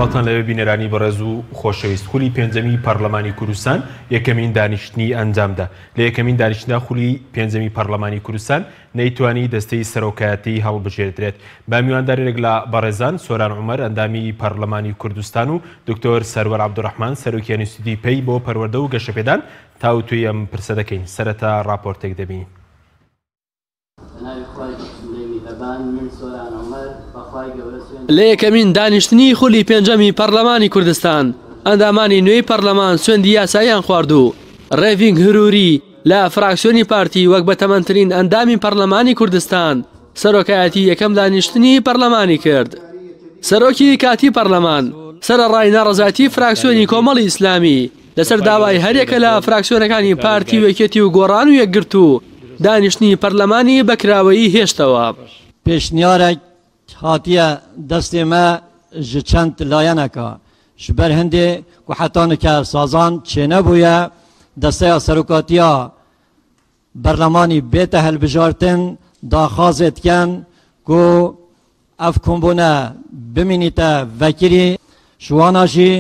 سڵاوتان لەوێ بینەرانی بەڕێز و خۆشەویست. خولی پێنجەمی پەرلەمانی کوردستان یەکەمین دانیشتنی ئەنجامدا. لە یەکەمین دانیشتندا خولی پێنجەمی پەرلەمانی کوردستان نەیتوانی دەستەی سەرۆکایەتی هەڵبژێردرێت. بە میوانداریێک لە بەڕێزان سۆران عومەر ئەندامی پەرلەمانی کوردستان و دکتۆر سەروەر عەبدولڕەحمان سەرۆکی ئەنستیتوتی پەی بۆ پەروەردە و گەشەپێدان تاوتوێی ئەم پرسە دەکەین. سەرەتا ڕاپۆرتێک دەبینین. لە یەکەمین دانیشتنی خولی پێنجەمی پەرلەمانی کوردستان، ئەندامانی نوێی پەرلەمان سوێندی یاساییان خوارد و ڕێڤینگ هروری لە فراکسیۆنی پارتی وەک بەتەمەنترین ئەندامی پەرلەمانی کوردستان سەرۆکایەتی یەکەم دانیشتنی پەرلەمانی کرد. سەرۆکی کاتی پەرلەمان سەرەڕای ناڕەزایەتی فراکسیۆنی کۆمەڵی ئیسلامی لەسەر داوای هەریەکە لە فراکسیۆنەکانی پارتی و یەکێتی و گۆڕان و یەکگرتوو دانیشتنی پەرلەمانی بە کراوەیی هێشتەوە. پێشنیارێک هاتیە دەستێ مە ژ چەند لایەنەکە ژ بەر هەندێ کو حەتا نکە سازان چێنەبوویە دەستەیا سەرۆکاتیا بەرلەمانی بێتە هەلبژارتن داخوازێ دکەن کو ئەف کۆمبوونە بمینیتە ڤەکری ژ وانا ژی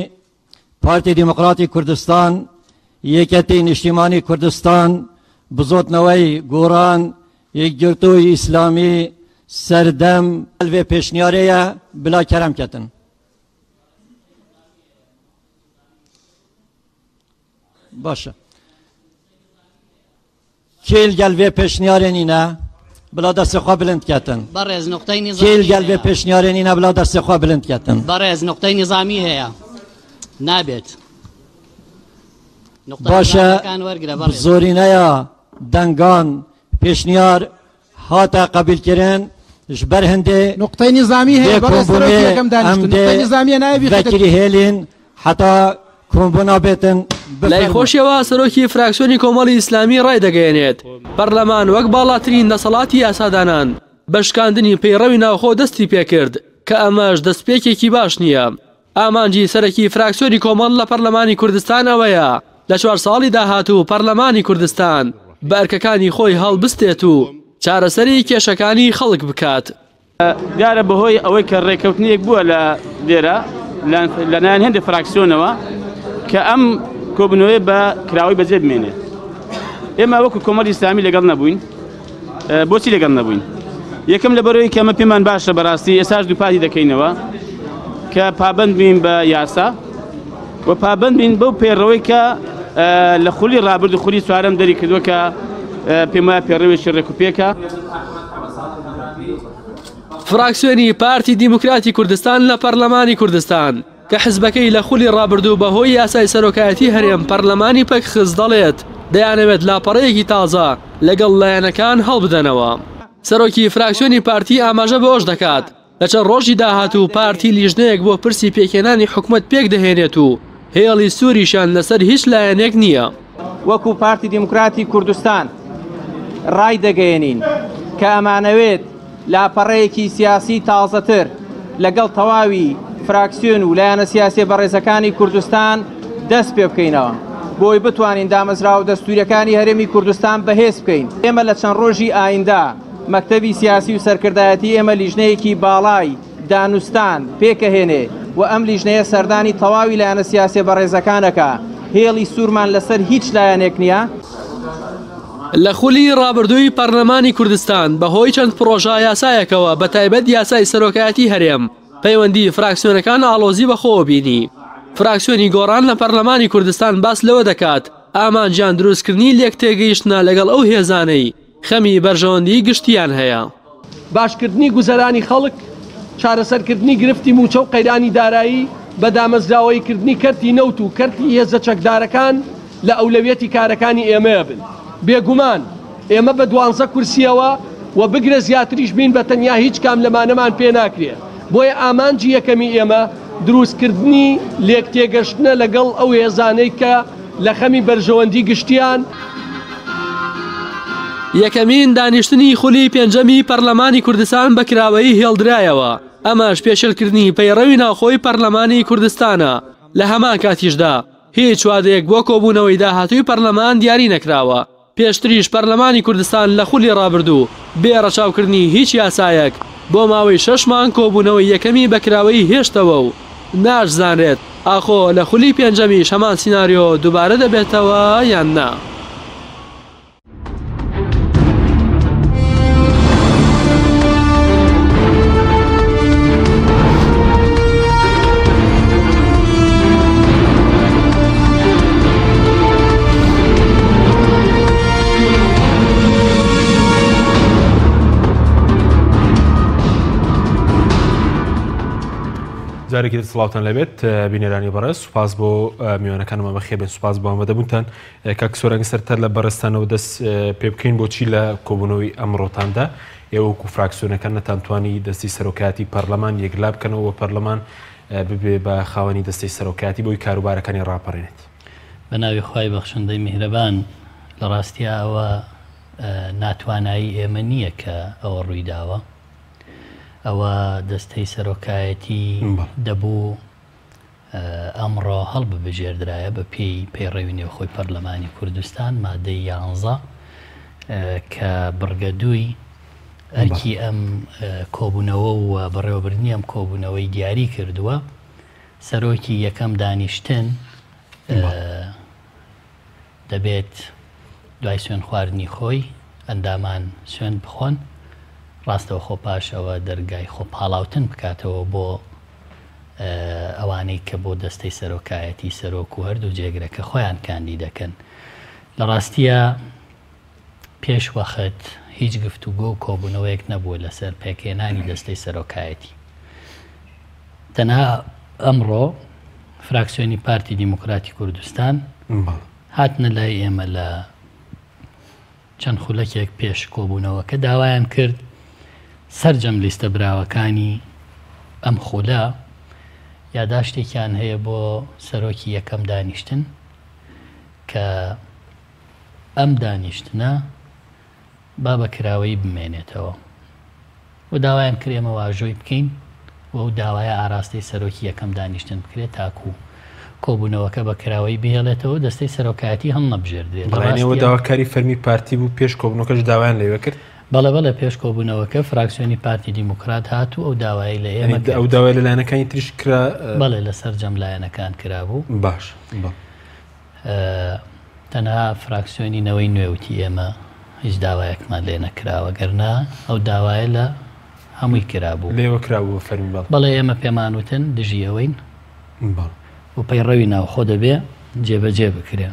پارتی دیموکراتی کوردستان، یەکێتی نیشتیمانی کوردستان، بزوتنەوەی گۆڕان، یەکگرتووی ئیسلامی، سەردەم ڤێ پێشنیارەیە بلا کەرەم کەتن. باشە کێ لگەل ڤێ پێشنیارێ نینە بلا دەستێ خوا بلند کەتن. بەڕێز نقطەی کێ نیزامی لگەل ڤێ هەیە. پێشنیارێ نینە بلا دەستێ خوا بلند کەتن. بەڕێز نقطەی نیزامی هەیە نابێت. نقطە باشە نیزامیەکان وەرگرە بەڕێز. زۆرینەیە دەنگان پێشنیار هاتە قبیلکردن ژ بەر هەندێ نقطەی نیزامی هەیە بێ بەڕێز سەرۆکی کۆمبوونێ یەکەم ئەم دانیشتن دێ نقطەی نیزامیە ناوی خەتە ڤەکری هێلین حتا کۆمبوونا بێتن لای بفەرموون. خۆشیەوە سەرۆکی فراکسیۆنی کۆمەڵی ئیسلامی ڕایدەگەیەنێت، پەرلەمان وەک باڵاترین دەسەڵاتی یاسادانان بە شکاندنی پەیڕەوی ناوخۆ دەستی پێکرد کە ئەمەش دەستپێکێکی باش نییە. ئامانجی سەرەکی فراکسیۆنی کۆمەڵ لە پەرلەمانی کوردستان ئەوەیە لە 4 ساڵی داهاتوو پەرلەمانی کوردستان بە ئەرکەکانی خۆی هەڵبستێت و چارەسەری کێشەکانی خەڵک بکات. دیارە بەهۆی ئەوەی کە ڕێککەوتنێک بووە لە لێرە لەلایەن هەندێک فراکسیۆنەوە کە ئەم کۆبنەوەی بە کراوەی بەجێ بمێنێت. ئێمە وەکو کۆمەڵی ئیسلامی لەگەڵ نەبووین. بۆچی لەگەڵ نەبووین؟ یەکەم لەبەرەوەی کە ئەمە پێمان باشە بەڕاستی ئێستاش دووپاتی دەکەینەوە کە پابند بین بە یاسا و پابند بین بەو پەیڕەوەی کە لە خولی ڕابرد و خولی چوارەم دەری کردووە کە پێم وایە پەیڕەوێکی ڕێکوپێکە. فراکسیۆنی پارتی دیموکراتی کوردستان لە پەرلەمانی کوردستان کە حزبەکەی لە خولی ڕابردوو بەهۆی یاسای سەرۆکایەتی هەرێم پەرلەمانی پەکخست دەڵێت دەیانەوێت لاپەڕەیەکی تازە لەگەڵ لایەنەکان هەڵبدەنەوە. سەرۆکی فراکسیۆنی پارتی ئاماژە بەوەش دەکات لە چەند ڕۆژی داهاتوو پارتی لیژنەیەک بۆ پرسی پێکهێنانی حکومەت پێکدەهێنێت و هێڵی سووریشیان لەسەر هیچ لایەنێک نییە. وەکو پارتی دیموکراتی کوردستان ڕای دەگەیەنین کە ئەمانەوێت لاپەڕەیەکی سیاسی تازەتر لەگەڵ تەواوی فراکسیۆن و لایەنە سیاسیە بەڕێزەکانی کوردستان دەست پێ بکەینەوە بۆی بتوانین دامەزراوە دەستوریەکانی هەرێمی کوردستان بەهێز بکەین. ئێمە لە چەند ڕۆژی ئایندە مەکتەبی سیاسی و سەرکردایەتی ئێمە لیژنەیەکی باڵای دانوستان پێکەهێنێ و ئەم لیژنەیە سەردانی تەواوی لایەنە سیاسیە بەڕێزەکانەکە. هێڵی سوورمان لەسەر هیچ لایەنێک نییە. لە خولی ڕابردووی پەرلەمانی کوردستان بەهۆی چەند پرۆژە یاسایەکەوە بە تایبەت یاسای سەرۆکایەتی هەرێم پەیوەندی فراکسیۆنەکان ئاڵۆزی بەخۆوە بینی. فراکسیۆنی گۆڕان لە پەرلەمانی کوردستان باس لەوە دەکات ئامانجیان دروستکردنی لێکتێگەیشتنە لەگەڵ ئەو هێزانەی خەمی بەرژەوەندی گشتیان هەیە. باشکردنی گوزەرانی خەڵک، چارەسەرکردنی گرفتی موچە و قەیرانی دارایی، بە دامەزراوەییکردنی کەرتی نەوت و کەرتی هێزە چەکدارەکان لە ئەولەویەتی کارەکانی ئێمەیە بن. بێگومان ئێمە بە 12 کورسیەوە و بگرە زیاتریش بین بە تەنیا هیچ کام لەمانەمان پێ ناکرێ. بۆیە ئامانجی یەکەمی ئێمە دروستکردنی لێکتێگەشتنە لەگەڵ ئەو هێزانەی کە لە خەمی بەرژەوەندی گشتیان. یەکەمین دانیشتنی خولی پێنجەمی پەرلەمانی کوردستان بە کراوەیی هێڵدرایەوە، ئەمەش پێشێلکردنی پەیڕەوی ناوخۆی پەرلەمانی کوردستانە. لە هەمان کاتیشدا هیچ وادەیەک بۆ کۆبوونەوەی داهاتووی پەرلەمان دیاری نەکراوە. پێشتریش پەرلەمانی کوردستان لە خولی ڕابردوو بێ ڕەچاوکردنی هیچ یاسایەک بۆ ماوەی 6 مانگ کۆبوونەوەی یەکەمی بە کراوەیی هێشتەوە و ناشزانرێت ئاخۆ لە خولی پێنجەمیش هەمان سیناریۆ دووبارە دەبێتەوە یان نا. جارێکی تر سڵاوتان لەبێت بینەرانی بەڕێز سوپاس بۆ میوانەکانمان بەخێبن سوپاس بۆ ئامادەبوونتان کاک سۆران سەرتەر لە بەڕێزتانەوە دەست پێ بکەین بۆچی لە کۆبوونەوەی ئەمڕۆتاندا ئێوە وەکو فراکسیۆنەکان نەتانتوانی دەستی سەرۆکایەتی پەرلەمان یەکلا بکەنەوە و پەرلەمان ببێ بە خاوەنی دەستەی سەرۆکایەتی بۆی کاروبارەکانی ڕاپەڕێنێت؟ بە ناوی خوای بەخشندەی میهرەبان، لە ڕاستیا ئەوە ناتوانایی ئێمە نییە کە ئەوە ڕوویداوە، ئەوە دەستەی سەرۆکایەتی دەبوو ئەمڕۆ هەڵببژێردرایە بە پێی پەیڕەوی نێوخۆی پەرلەمانی کوردستان مادەی یانزە کە بڕگە دووی ئەرکی ئەم کۆبوونەوە و بەڕێوەبردنی ئەم کۆبوونەوەی دیاری کردووە سەرۆکی یەکەم دانیشتن دەبێت دوای سوێن خواردنی خۆی ئەندامان سوێند بخۆن ڕاستەوخۆ پاش ئەوە دەرگای خۆ پاڵاوتن بکاتەوە بۆ ئەوانەی کە بۆ دەستەی سەرۆکایەتی سەرۆک و هەردوو جێگرەکە خۆیان کاندیدەکەن. لە ڕاستیا پێش وەخت هیچ گفتوگۆ و کۆبوونەوەیەک نەبووە لەسەر پێکهێنانی دەستەی سەرۆکایەتی. تەنها ئەمڕۆ فراکسیۆنی پارتی دیموکراتی کوردستان هاتنە لای ئێمە لە چەند خولەکێک پێش کۆبوونەوەکە داوایان کرد سەرجەم لیستە براوەکانی ئەم خولە یاداشتێکیان هەیە بۆ سەرۆکی یەکەم دانیشتن کە ئەم دانیشتنە با بە کراوەیی بمێنێتەوە و داوایان کرد ئێمە واژۆی بکەین و ئەو داوایە ئاراستەی سەرۆکی یەکەم دانیشتن بکرێت تاکو کۆبوونەوەکە بە کراوەیی بهێڵێتەوە و دەستەی سەرۆکایەتی هەڵنەبژێردرێت. لە بەڵێ ئەوە ڕاستیا. داواکاری فەرمی پارتی بوو پێش کۆبوونەوەکەش داوایان لێوە کرد؟ بەڵێ بەڵێ پێش کۆبوونەوەکە فراکسیۆنی پارتی دیموکرات هات و ئەو داوایەی لە ئێمە یانی ئەو کرد. داوایە لە لایەنەکانی تریش کرا؟ بەڵێ لە سەرجەم لایەنەکان کرابوو. باش بەڵێ. تەنها فراکسیۆنی نەوەی نوێ وتی ئێمە هیچ داوایەکمان لێ نەکراوە، گەرنا ئەو داوایە لە هەمووی کرابوو. لێوە کرابوو بە فەرمی بەڵێ. بەڵێ ئێمە پێمان وتن دژی ئەوەین بەڵێ. و پەیڕەوی ناوخۆ دەبێ جێبەجێ بکرێ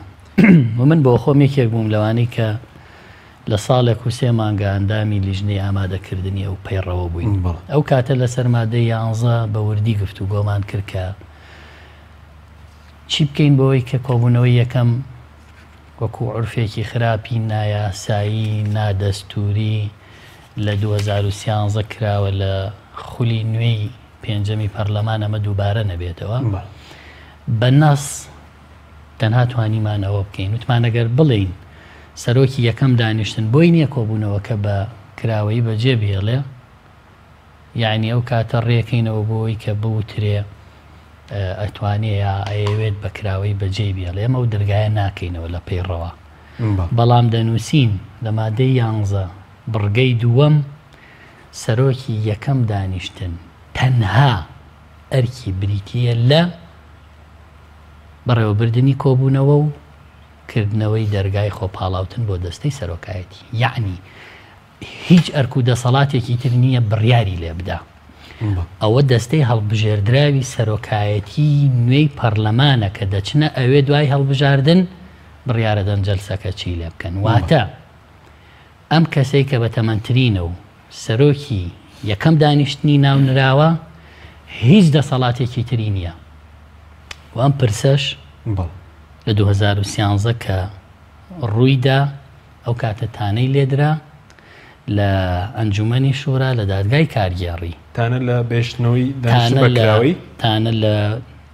و من بۆخۆم یەکێک بووم لەوانەی کە لە ساڵێک و سێ مانگە ئەندامی لیژنەی ئامادەکردنی ئەو پەیڕەوە بووین. بەڵێ. ئەو کاتە لەسەر مادەی یانزە بە وردی گفتوگۆمان کرد کە چی بکەین بۆوەی کە کۆبوونەوەی یەکەم وەکو عورفێکی خراپی نایاسایی، نادەستووری لە 2013 کراوە لە خولی نوێی پێنجەمی پەرلەمان ئەمە دووبارە نەبێتەوە. بە نەس تەنها توانیمان ئەوە بکەین. وتمان ئەگەر بڵێین سەرۆکی یەکەم دانیشتن بۆی نییە کۆبوونەوەکە بە کراوەیی بەجێ بهێڵێ، یەعنی ئەو کاتە ڕێکەینەوە بۆ ئەوەی کە بوترێ ئەتوانێ یا ئەیەوێت بە کراوەی بەجێی بێڵێ ئێمە ئەو دەرگایە ناکەینەوە لە پەیڕەوە بەڵام دەنووسین لە مادەی یانزە بڕگەی دووەم سەرۆکی یەکەم دانیشتن تەنها ئەرکی بریتییە لە بەڕێوەبردنی کۆبوونەوە و کردنەوەی دەرگای خۆپاڵاوتن بۆ دەستەی سەرۆکایەتی یەعنی هیچ ئەرک و دەسەڵاتێکی تر نییە بڕیاری لێ بدا. ئەوە دەستەی هەڵبژێردراوی سەرۆکایەتیی نوێی پەڕلەمانە کە دەچنە ئەوێ دوای هەڵبژاردن بڕیارەدەن جەلسەکە چی لێ بکەن. واتە ئەم کەسەی کە بەتەمەنترینە و سەرۆکی یەکەم دانیشتنی ناونراوە هیچ دەسەڵاتێکی تری نییە و ئەم پرسەش لە 2013 کە ڕوویدا ئەو کاتە تانەی لێدرا لە ئەنجومەنی شورا لە دادگای کارگێڕی. تانە لە بێشتنەوەی دانیشتن بە کراوەیی. تانە لە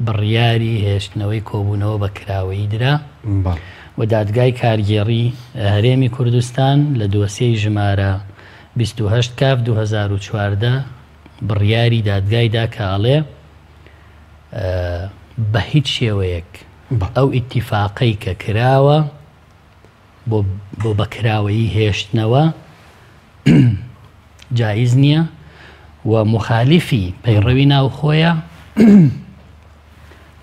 بڕیاری هێشتنەوەی کۆبوونەوە بە کراوەیی درا و دادگای کارگێڕی هەرێمی کوردستان لە دۆسیەی ژمارە 28 کاف 2014 بڕیاری دادگای دا کە ئەڵێ بە هیچ شێوەیەک ئەو ئیتیفاقەی کە کراوە بۆ بۆ بە کراوەیی هێشتنەوە جائیز نییە و موخالیفی پەیڕەوی ناوخۆیە.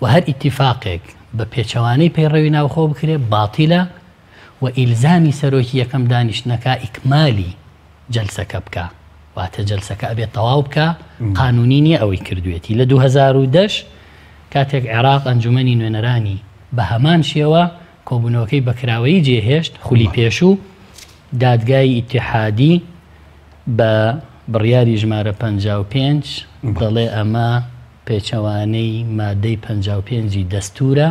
و هەر ئیتیفاقێک بە پێچەوانەی پەیڕەوی ناوخۆ بکرێ باتیلە و ئیلزامی سەرۆکی یەکەم دانیشتنەکە ئیکمالی جەلسەکە بکا واتە جەلسەکە ئەبێ تەواو بکا قانونی نیە ئەوەی کردوێتی لە 2010 کاتێک عێراق ئەنجومەنی نوێنەرانی بە هەمان شێوە کۆبوونەوەکەی بەکراوەیی جێهێشت خولی پێشوو دادگای ئیتیحادی بە بڕیاری ژمارە 55 دەڵێ ئەمە پێچەوانەی مادەی 55 ی دەستورە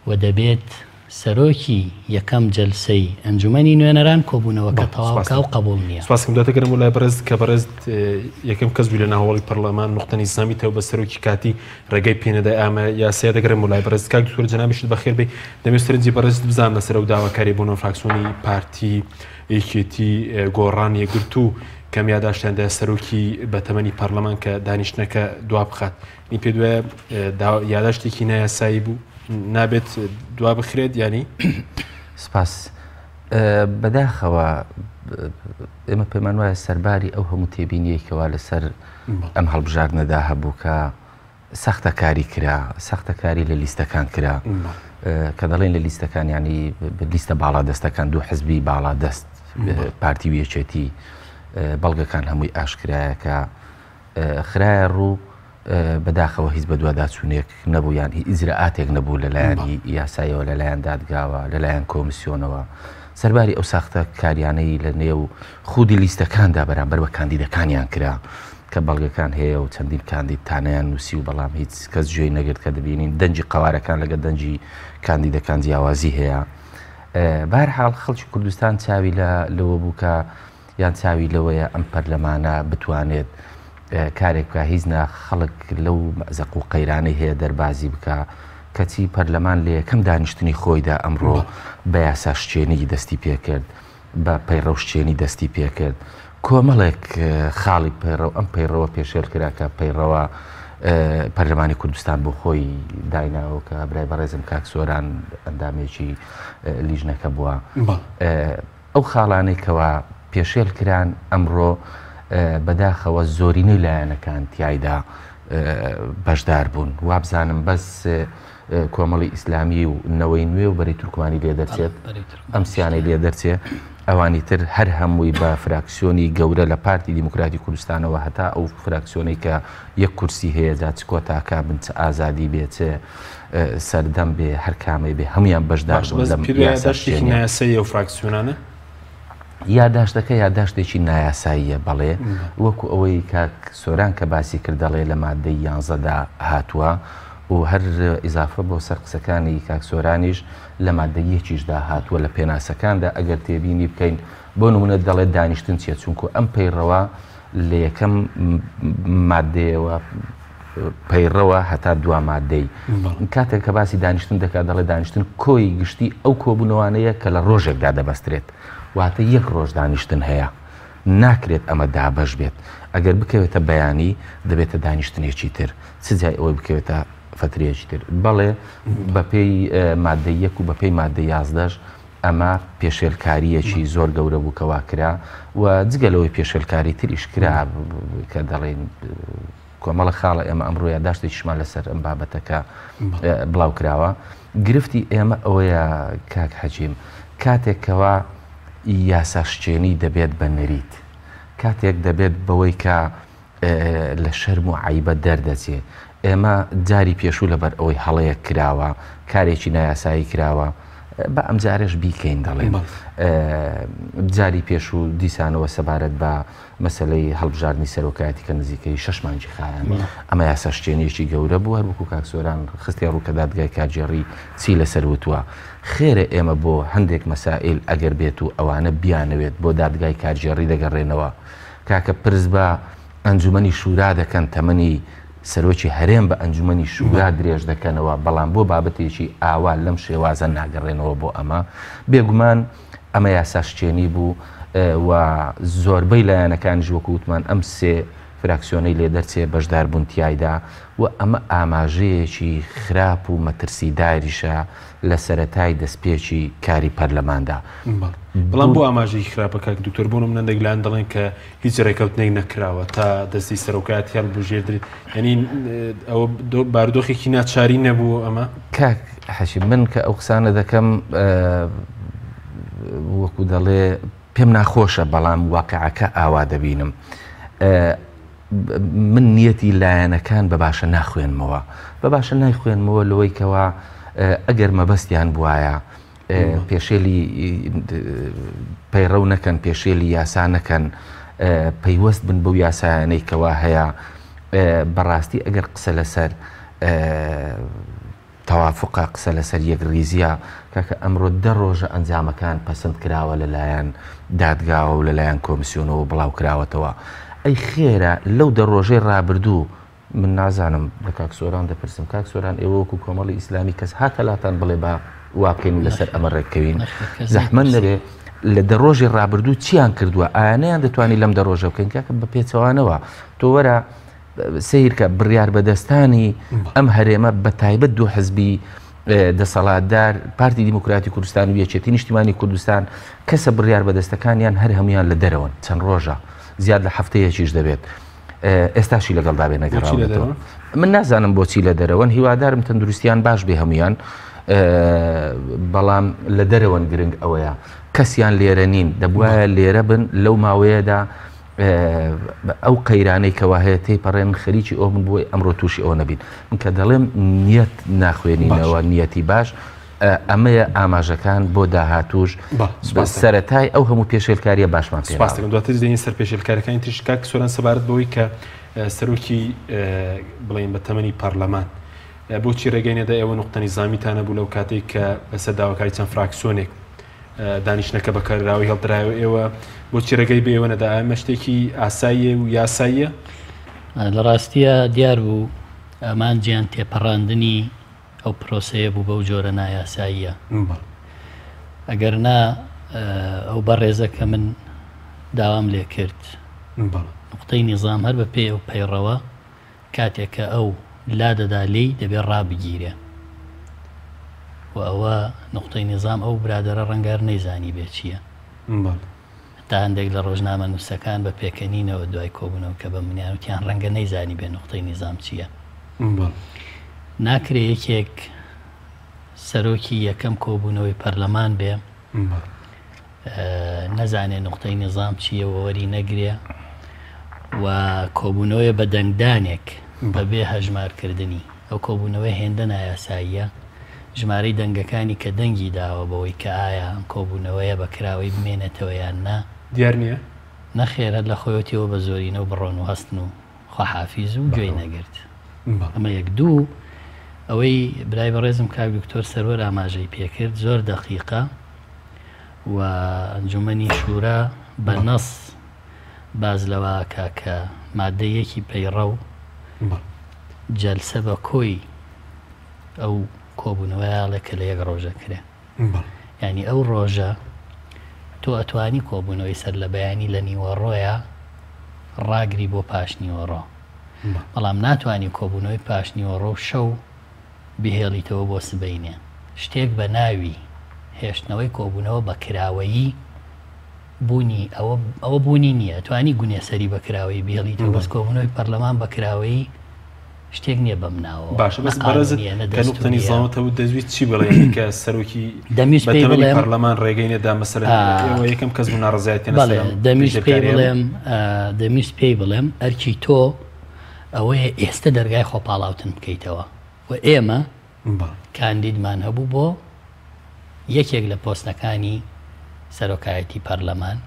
و دەبێت سەرۆکی یەکەم جەلسەی ئەنجومەنی نوێنەران کۆبوونەوەکە تەواو بکا و قەبوڵ نییە. سپاس کەم. دواتر گەرم بۆ لای بەڕێز کە بەڕێز یەکەم کەس بووی لە ناوهۆڵی پەرلەمان نوقتە نیزامی تەو بە سەرۆکی کاتی ڕێگەی پێنەدای ئامە یاسایە دەگەرم بۆ لای بەڕێز کاک دکتۆر جەنابیشت بەخێر بێی دەمەوێت سەرنجی بەڕێزت بزانم لەسەر ئەو داواکاریە بۆ فراکسیۆنی پارتی یەکێتی گۆڕان یەکگرتوو کەم یاداشتیان دا سەرۆکی بەتەمەنی پەرلەمان کە دانیشتنەکە دوا بخات نی پێ دوایە یاداشتێکی نایاسایی بوو نابێت دوا بخرێت ینی سپاس بەداخەوە ئێمە پێمان وایە سەرباری ئەو هەموو تێبینیەکەوە لەسەر ئەم هەڵبژاردنەدا هەبوو کە سەختەکاری کرا سەختەکاری لە لیستەکان کرا کە دەڵێن لە لیستەکان ینی لیستە باڵا دەستەکان دوو حزبی باڵا دەست پارتی و یەکێتی بەڵگەکان هەمووی ئاشکرایە کە خرایە ڕوو، بەداخەوە هیچ بەدواداچوونێک نەبوو یان ئیجرائاتێک نەبوو لەلایەنی یاساییەوە لەلایەن دادگاوە لەلایەن کۆمسیۆنەوە سەرباری ئەو ساختە کاریانەی لە نێو خودی لیستەکاندا بەرامبەر بە کاندیدەکانیان کرا کە بەڵگەکان هەیە و چەندین کاندید تانەیان نووسی و بەڵام هیچ کەس گوێی نەگرت کە دەبینین دەنگی قەوارەکان لەگە دەنگی کاندیدەکان جیاوازی هەیە بەهەرحاڵ خەڵکی کوردستان چاوی لە لەوە بوو کە یان چاوی لەوەیە ئەم پەرلەمانە بتوانێت کارێک بکا هیچ نا خەڵک لەو مەئزەق و قەیرانەی هەیە دەربازی بکا کەچی پەرلەمان لە یەکەم دانیشتنی خۆیدا ئەمڕۆ بە یاساشکێنی دەستی پێکرد بە پەیڕەوشکێنی دەستی پێکرد کۆمەڵێک خاڵی پەیڕەو ئەم پەیڕەوە پێشێل کرا کە پەیڕەوە پەرلەمانی کوردستان بۆ خۆی دایناوە کە برای بەڕێزم کاک سۆران ئەندامێکی لیژنەکە بووە. ئەو خاڵانەی کەوا پێشێل کران ئەمڕۆ بەداخەوە زۆرینەی لایەنەکان تیایدا بەشدار بوون وابزانم بەس کۆمەڵی ئیسلامی و نەوەی نوێ و بەرەی تورکمانی لێ دەرچێت ئەم سیانەی لێ دەرچێ ئەوانی تر هەر هەمووی بە فراکسیۆنی گەورە لە پارتی دیموکراتی کوردستانەوە هەتا ئەو فراکسیۆنەی کە یەک کورسی هەیە جا چ کۆتاکە بن چ ئازادی بێ چ سەردەم بێ هەر کامەی بێ هەموویان بەشدار بوون لەم یاساشتێکی نایاسایی ئەو فراکسیۆنانە؟ یاداشتەکە یاداشتێکی نایاساییە بەڵێ وەکو ئەوەی کاک سۆران کە باسی کرد دەڵێ لە مادەی یانزەدا هاتووە و هەر ئیزافە بۆ سەر قسەکانی کاک سۆرانیش لە مادە یەکیشدا هاتووە لە پێناسەکاندا ئەگەر تێبینی بکەین بۆ نمونە دەڵێت دانیشتن چیە چونکو ئەم پەیڕەوە لە یەکەم مادەیەوە پەیڕەوە هەتا دوا مادەی کاتێک کە باسی دانیشتن دەکات دەڵێ دانیشتن کۆی گشتی ئەو کۆبوونەوانەیە کە لە ڕۆژێکدا دەبەسترێت واتە یەک ڕۆژ دانیشتن هەیە ناکرێت ئەمە دابەش بێت ئەگەر بکەوێتە بەیانی دەبێتە دانیشتنێکی تر چ جای ئەوەی بکەوێتە فترەیەکی تر بەڵێ بەپێی مادە یەک و بەپێی مادە یازدەش ئەمە پێشێلکارییەکی زۆر گەورە بوو کە وا کرا و جگە لەوەی پێشێلکاری تریش کرا کە دەڵێن کۆمەڵە خاڵە ئێمە ئەمڕۆ یاداشتێکیشمان لەسەر ئەم بابەتەکە بڵاو کراوە گرفتی ئێمە ئەوەیە کاک حەجیم کاتێک کەوا یاساشکێنی دەبێت بە نەریت کاتێک دەبێت بەوەی کە لە شەرم و عەیبە دەردەچێ. ئێمە جاری پێشوو لەبەر ئەوەی هەڵەیەک کراوە، کارێکی نایاسایی کراوە، با ئەمجارەش بیکەین دەڵێن. جاری پێشوو دیسانەوە سەبارەت بە مەسەلەی هەڵبژاردنی سەرۆکایەتی کە نزیکەی شەش مانگی خایاند، ئەمە یاساشکێنییەکی گەورە بوو، هەر وەکوو کاک سۆران خستیە ڕوو کە دادگای کارگێڕی چی لەسەر وتووە. خێرە ئێمە بۆ هەندێک مەسائیل ئەگەر بێت و ئەوانە بیانەوێت بۆ دادگای کارگێڕی دەگەڕێنەوە. کاکە پرس بە ئەنجومەنی شورا دەکەن تەمەنی سەرۆکی هەرێم بە ئەنجومەنی شورا درێژ دەکەنەوە بەڵام بۆ بابەتێکی ئاوا لەم شێوازە ناگەڕێنەوە بۆ ئەمە بێگومان ئەمە یاساشکێنی بوو و زۆربەی لایەنەکانیش وەکو وتمان ئەم سێ فراکسیۆنەی لێ دەرچێ بەشدار بوون تیایدا و ئەمە ئاماژەیەکی خراپ و مەترسیداریشە لە سەرەتای دەستپێکی کاری پەرلەماندا. بەڵام بۆ ئاماژەیەکی خراپە کاک دکتۆر؟ بۆ نمونە هەندێک لایەن دەڵێن کە هیچ ڕێکەوتنێک نەکراوە تا دەستی سەرۆکایەتی هەڵبژێردرێت، یعنی ئەوە بارودۆخێکی ناچاری نەبوو ئەمە؟ کاک حەشیم من کە ئەو قسانە دەکەم وەکو دەڵێ پێم ناخۆشە بەڵام واقعەکە ئاوا دەبینم. من نیەتی لایەنەکان بە باشە ناخوێنمەوە. بە باشە نایخوێنمەوە لەوەی کەوا ئەگەر مەبەستیان بوایە پێشێلی پەیڕەو نەکەن، پێشێلی یاسا نەکەن، پەیوەست بن بەو یاسایانەی کەوا هەیە، بەڕاستی ئەگەر قسە لەسەر تەوافوقە، قسە لەسەر یەکڕیزییە، کاکە ئەمڕۆ دە ڕۆژە ئەنجامەکان پەسند کراوە لەلایەن دادگاوە و لەلایەن کۆمسیۆنەوە بڵاو کراوەتەوە، ئەی خێرە لەو دە ڕۆژەی ڕابردوو، من نازانم لە کاک سۆران دەپرسم، کاک سۆران ئێوە وەکو کۆمەڵی ئیسلامی کەس هاتە لاتان بڵێ با وا بکەین و لەسەر ئەمە ڕێککەوین؟ زەحمەت نەبێ لە دە ڕۆژی ڕابردوو چیان کردووە؟ ئایا نەیان دەتوانی لەم دە ڕۆژە بکەین؟ کاکە بە پێچەوانەوە تۆ وەرە سەیرکە بڕیاربەدەستانی ئەم هەرێمە بە تایبەت دوو حزبی دەسەڵاتدار پارتی دیموکراتی کوردستان و یەکێتی نیشتیمانی کوردستان کەسە بڕیار بەدەستەکانیان هەر هەمویان لە دەرەوەن چەند ڕۆژە زیاد لە هەفتەیەکیش دەبێت ئێستاشی لەگەڵدا بێ نەگەڕاونەتەوە من نازانم بۆچی لە دەرەوەن هیوادارم تەندروستیان باش بێ هەمویان بەڵام لە دەرەوەن گرنگ ئەوەیە کەسیان لێرە نین دەبواە لێرە بن لەو ماوەیەدا ئەو قەیرانەی کەوا هەیە تێیپەڕێنن خەریکی ئەوە بن بۆی ئەمڕۆ تووشی ئەوە نەبین. من کە دەڵێم نیەت ناخوێنینەوە نیەتی باش ئەمەیە ئاماژەکان بۆ داهاتووش سەرەتای ئەو هەموو پێشێلکاریە باشمان پێ سپاس دەکەم. دواتر دێین سەر پێشێلکاریەکانی تریش. کاک سۆران سەبارەت بەوەی کە سەرۆکی بڵێین بە تەمەنی پەرلەمان بۆچی ڕێگەی نەدا ئێوە نوقتە نیزامیتان هەبوو لەو کاتەی کە لەسەر داواکاری چەند فراکسیۆنێک دانیشتنەکە بە کەراوی هەڵدرایەوە ئێوە بۆچی ڕێگەی بە ئێوە نەدا؟ ئەمە شتێکی ئاساییە و یاساییە؟ لە ڕاستیە دیار بوو ئامانجیان تێپەڕاندنی ئەو پرۆسەیە بوو بەو جۆرە نایاساییە. ئەگەر نا ئەو بەڕێزە کە من داوام لێ کرد نوقتەی نیزام هەر بە پێی ئەو پەیڕەوە کاتێک کە ئەو لادەدا لێی دەبێ ڕابگیرێ و ئەوە نوقتەی نیزام ئەو برادەرە ڕەنگە هەر نەیزانیبێ چییە. هەتا هەندێک لە ڕۆژنامەنووسەکان بە پێکەنینەوە دوای کۆبوونەوەکە بە منیان وتیان ڕەنگە نەیزانیبێ نوقتەی نیزام چییە. ناکرێ یەکێک سەرۆکی یەکەم کۆبوونەوەی پەرلەمان بێ نەزانێ نوقتەی نیزام چییە و وەری نەگرێ و کۆبوونەوەی بە دەنگدانێک بەبێ هەژمارکردنی ئەو کۆبوونەوەی هێندە نایاساییە ژمارەی دەنگەکانی کە دەنگی داوە بەوەی کە ئایا ئەم کۆبوونەوەیە بە کراوەی بمێنێتەوە یان نا دیار نییە؟ نەخێر هەر لە خۆیەتیەوە بە زۆرینە و بڕۆن و هەستن و خواحافیز و گوێی نەگرت. ئەمە یەک. دوو، ئەوەی برای بەڕێزم کاک دکتۆر سەروەر ئاماژەی پێکرد زۆر دەقیقە و ئەنجومەنی شورا بە نەس باس لەوە ئەکا کە مادەی یەکی پەیڕەو جەلسە بە کۆی ئەو کۆبوونەوەیە ئەڵێ کە لە یەک ڕۆژە کرێ. یانی ئەو ڕۆژە تۆ ئەتوانی کۆبوونەوەی سەر لە بەیانی لە نیوەڕۆیە ڕاگری بۆ پاش نیوەڕۆ بەڵام ناتوانی کۆبوونەوەی پاش نیوەڕۆ و شەو بهێڵیتەوە بۆ سبەینێ. شتێک بە ناوی هێشتنەوەی کۆبوونەوە بە کراوەیی بوونی ئەوە ئەوە بوونی نییە. توانی گونێ سەری بە کراوەیی بهێڵیتەوە بەس کۆبوونەوەی پەرلەمان بە کراوەیی شتێک نییە بەم ناوەوە. باشە نە بەس بەڕێزت قانوونییە نە کە نوقتە دەستوورییە. نیزامت هەبوو دەتویست چی بڵێی کە سەرۆکی دەمویست بە پێی تەمەنی بڵێم پەرلەمان ڕێگەی نەدا مەسەلەن ئا ئێوە یەکەم کەس بوون ناڕەزایەتیان لەسەر بەڵێ ئەم دەمویست پێی پێشێلکارییە هەبوو؟ بڵێم دەمویست پێی بڵێم ئەرکی تۆ ئەوەیە ئێستە دەرگای خۆپاڵاوتن بکەیتەوە و ئێمە کاندیدمان هەبوو بۆ یەکێک لە پۆستەکانی سەرۆکایەتی پەرلەمان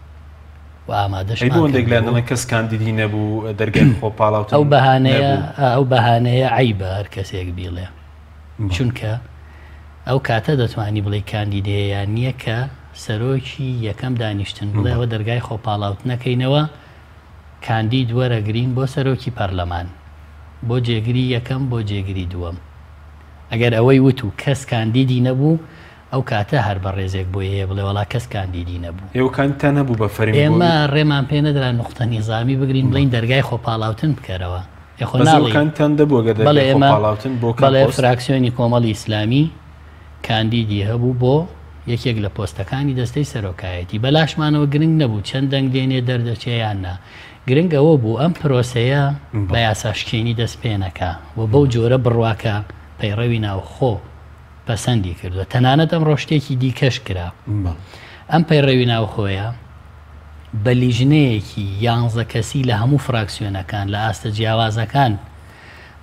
و ئەی بۆ ئامادەشمان هەندێک لایەن کردبوو. دەڵێن کەس کاندیدی نەبوو دەرگای خۆپاڵاوتن ئەو بەهانەیە نەبوو؟ ئەو بەهانەیە عەیبە هەر کەسێک بیڵێ چونکە ئەو کاتە دەتوانی بڵێی کاندید هەیە یان نییە کە سەرۆکی یەکەم دانیشتن بڵێ ئەوە دەرگای خۆپاڵاوتنەکەینەوە کاندید وەرەگرین بۆ سەرۆکی پەرلەمان، بۆ جێگری یەکەم، بۆ جێگری دووەم. ئەگەر ئەوەی وت و کەس کاندیدی نەبوو، ئەو کاتە هەر بەڕێزێک بۆی هەیە بڵێ وەڵا کەس کاندیدی نەبوو. ئێوە کاندیدتان هەبوو بە فەرمی بۆ. ئێمە ڕێمان پێ نەدرا نوقتە نیزامی بگرین بڵێین دەرگای خۆپاڵاوتن بکەرەوە. ئێ خۆ بەس ئێوە ناڵێین. کاندیدتان دەبوو ئەگەر بەڵێ دەرگای ئێمە خۆپاڵاوتن بۆ کام بەڵێ پۆست؟ فراکسیۆنی کۆمەڵی ئیسلامی کاندیدی هەبوو بۆ یەکێک لە پۆستەکانی دەستەی سەرۆکایەتی. بەلاشمانەوە گرنگ نەبوو چەند دەنگ دێنێ دەردەچێ یان نا. گرنگ ئەوە بوو ئەم پرۆسەیە بە یاساشکێنی دەست پێ نەکا و بەو جۆرە بڕوا کە پەیڕەوی ناوخۆ پەسەندی کردووە. تەنانەت ئەمڕۆ شتێکی دیکەش کرا. ئەم پەیڕەوی ناوخۆیە بە لیژنەیەکی یانزە کەسی لە هەموو فراکسیۆنەکان لە ئاستە جیاوازەکان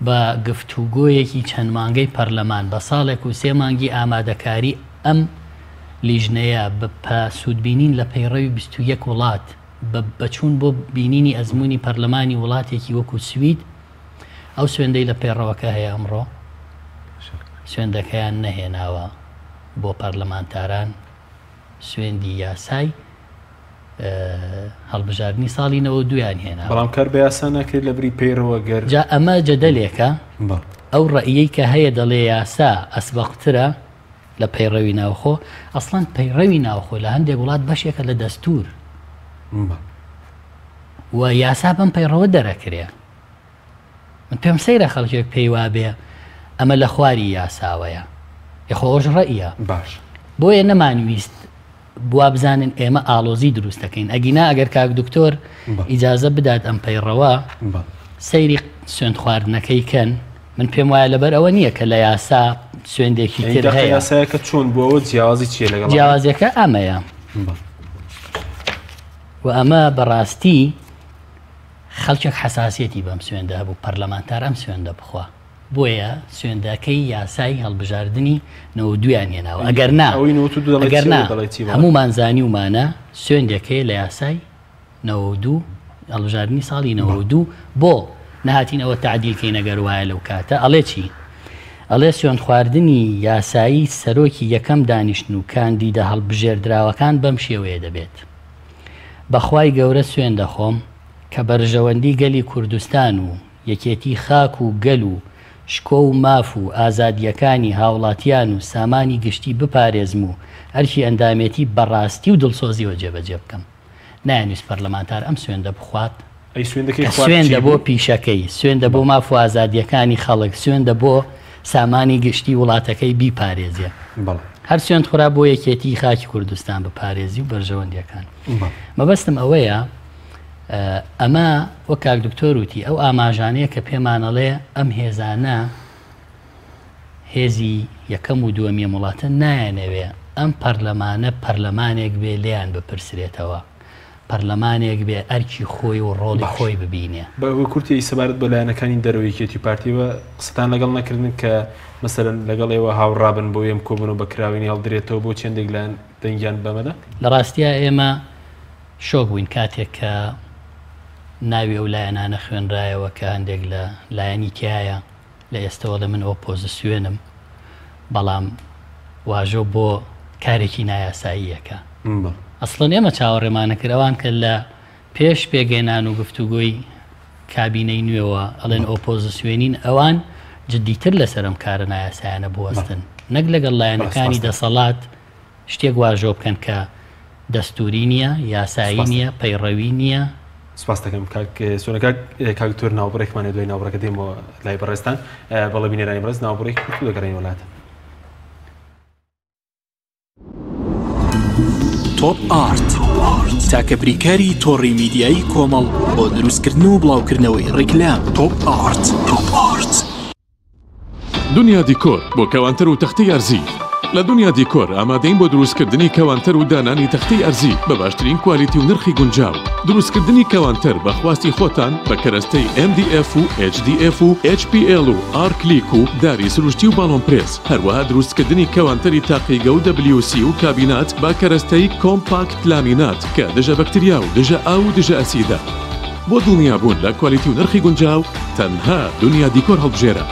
بە گفتوگۆیەکی چەند مانگەی پەرلەمان بە ساڵێک و سێ مانگی ئامادەکاری ئەم لیژنەیە بە سوودبینین لە پەیڕەوی 21 وڵات بە بەچوون بۆ بینینی ئەزموونی پەرلەمانی وڵاتێکی وەکو سوید ئەو سوێندەی لە پەیڕەوەکە هەیە ئەمڕۆ سوێندەکەیان نەهێناوە بۆ پەرلەمانتاران سوێندی یاسای هەڵبژاردنی ساڵی 92یان هێناوە. بەڵام کار بە یاسا ناکرێت لەبری پەیڕەوە گەر. جا ئەمە جەدەلێکە ئەو ڕەئیەی کە هەیە دەڵێ یاسا ئەسبەقترە لە پەیڕەوی ناوخۆ، ئەسڵەن پەیڕەوی ناوخۆ لە هەندێک وڵات بەشێکە لە دەستور و یاسا بەم پەیڕەوە دەرەکرێ. من پێم سەیرە خەڵکێک پێی وابێ ئەمە لە خواری یاساوەیە، ئێ خۆ ئەوەش ڕەئیە. باش. بۆیە نەمانویست وابزانن ئێمە ئاڵۆزی دروست دەکەین، ئەگینا ئەگەر کاک دکتۆر ئیجازە بدات ئەم پەیڕەوە سەیری سوێند خواردنەکەی کەن، من پێم وایە لەبەر ئەوە نییە کە لە یاسا سوێندێکی تر هەیە. یاسایەکە چۆن بووەوە جیاوازی چییە لەگەڵ جیاوازیەکە ئەمەیە و ئەمە بەڕاستی خەڵکێک حەساسیەتی بەم سوێندە هەبوو پەرلەمانتار ئەم سوێندە بخوا بۆیە سوێندەکەی یاسای هەڵبژاردنی 92یان هێناوە ئەگەر نا ئەگەر نا هەمومان زانیومانە سوێندێک هەیە لە یاسای 92 هەڵبژاردنی ساڵی 92 بۆ نەهاتین ئەوە تعدیل کەین ئەگەر وایە لەو کاتە ئەڵێ چی ئەڵێ سوێند خواردنی یاسایی سەرۆکی یەکەم دانیشتن و کاندیدە هەڵبژێردراوەکان بەم شێوەیە دەبێت بەخوای گەورە سوێند دەخۆم کە بەرژەوەندی گەلی کوردستان و یەکێتی خاک و گەل و شکۆ و ماف و ئازادییەکانی هاوڵاتیان و سامانی گشتی بپارێزم و ئەرکی ئەندامێتی بە ڕاستی و دڵسۆزیەوە جێبەجێ بکەم. نایانویست پەرلەمانتار ئەم سوێندە بخوات ئەی سوێندەکەی کە خوارد چی سوێندە بۆ بوو؟ پیشەکەی، سوێندە بۆ ماف و ئازادییەکانی خەڵک، سوێندە بۆ سامانی گشتی وڵاتەکەی بیپارێزێ. بەڵێ. هەر سوێند خورا بۆ یەکێتیی خاکی کوردستان بپارێزی و بەرژەوەندییەکان. بەڵێ. مەبەستم ئەوەیە ئەمە وەک کاک دکتۆر وتی ئەو ئاماژانەیە کە پێمان ئەڵێ ئەم هێزانە هێزی یەکەم و دووەمی ئەم وڵاتە نایانەوێ ئەم پەرلەمانە پەرلەمانێک بێ لێیان بپرسرێتەوە، پەرلەمانێک بێ ئەرکی خۆی و ڕۆڵی باش. خۆی ببینێ. بە کورتی سەبارەت بە لایەنەکانی دەرەوەی یەکێتی و پارتی ئێوە قسەتان لەگەڵ نەکردن کە مەسەلەن لەگەڵ ئێوە هاوڕابن بۆ ئەم کۆبوونەوە بە کراوەیی هەڵدرێتەوە بۆ چەندێک لایەن دەنگیان بەمەدا؟ لە ڕاستیا ئێمە شۆک بووین کاتێک کە ناوی ئەو لایەنانە خوێنرایەوە کە هەندێک لە لایەنی تیایە لە ئێستەوە ئەڵێ من ئۆپۆزسیۆنم بەڵام واژۆ بۆ کارێکی نایاساییەکە ئەسڵەن ئێمە چاوەڕێمانەکرد ئەوان کە لە پێش پێگەێنان و گفتوگۆی کابینەی نوێوە ئەڵێن ئۆپۆزسیۆنین ئەوان جدیتر لەسەر ئەم کارە نایاسایانە بوەستن نەک لەگەڵ لایەنەکانی دەسەڵات شتێک واژۆ بکەن کە دەستووری نییە، یاسایی نییە، پەیڕەوی نییە. سپاست دەکەم کاک سۆنە. کاک کاک دکتۆر ناوبڕێکمان هەیە دوای ناوبڕەکە دێمەوە لای بەڕێزتان. بەڵێ بینەرانی بەڕێز ناوبڕێکی کورت و دەگەڕێینەوە لاتان. تۆپ ئارت تاکە بریکاری تۆڕی میدیایی کۆمەڵ بۆ دروستکردن و بڵاوکردنەوەی ڕیکلام تۆپ ئارت. تۆپ ئارت. دنیا دیکۆر بۆ کەوانتەر و تەختەی ئەرزی لە دنیا دیکۆر ئامادەین بۆ دروستکردنی کەوانتەر و دانانی تەختەی ئەرزی بە باشترین کوالیتی و نرخی گونجاو. دروستکردنی کەوانتەر بە خواستی خۆتان بە کەرەستەی MDF و HDF و HPL و ئارکلیک و داری سروشتی و باڵۆن پرێس، هەروەها دروستکردنی کەوانتەری تاقیگە و WC و کابینات بە کەرەستەی کۆمپاکت لامینات کە دژە بەکتریا و دژە ئاو و دژە ئەسیدە. بۆ دڵنیابوون لە کوالیتی و نرخی گونجاو تەنها دنیا دیکۆر هەڵبژێرە.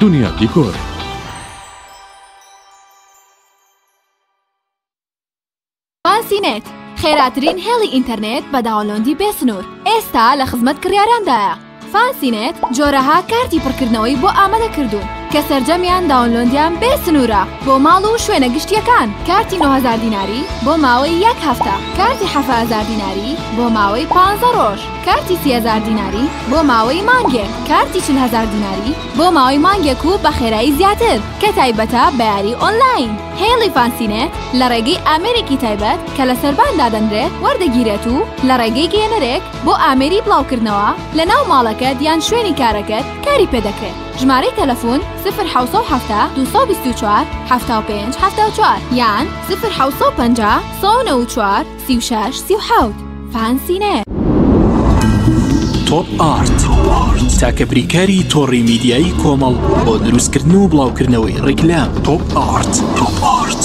دنیا دیکۆر. فانسی نێت، خێراترین هێڵی ئینتەرنێت بە داونلۆندی بێ سنوور، ئێستا لە خزمەت کڕیاراندایە. فانسی نێت جۆرەها کارتی پڕکردنەوەی بۆ ئامادە کردوون. کە سەرجەمیان داونلۆندیان بێ سنوورە بۆ ماڵ و شوێنە گشتیەکان، کارتی 9000 دیناری بۆ ماوەی یەک هەفتە، کارتی 7000 دیناری بۆ ماوەی 15 ڕۆژ، کارتی 30000 دیناری بۆ ماوەی مانگێک، کارتی 40000 دیناری بۆ ماوەی مانگێک و بە خێرایی زیاتر کە تایبەتە بە یاری ئۆنلاین. هێڵی فانسینێت لە ڕێگەی ئامێرێکی تایبەت کە لە سەربان دادەنرێت وەردەگیرێت و لە ڕێگەی گەیەنەرێک بۆ ئامێری بڵاوکردنەوە لە ناو ماڵەکەت یان شوێنی کارەکەت کاری پێدەکرێت. ژمارەی تەلەفۆن، 0 770 224 75 74 یان 0 750 194 36 37. فانسینێت. تۆپ ئارت تاکە بریکاری تۆڕی میدیایی کۆمەڵ بۆ دروستکردن و بڵاوکردنەوەی ڕیکلام. تۆپ ئارت. تۆپ ئارت.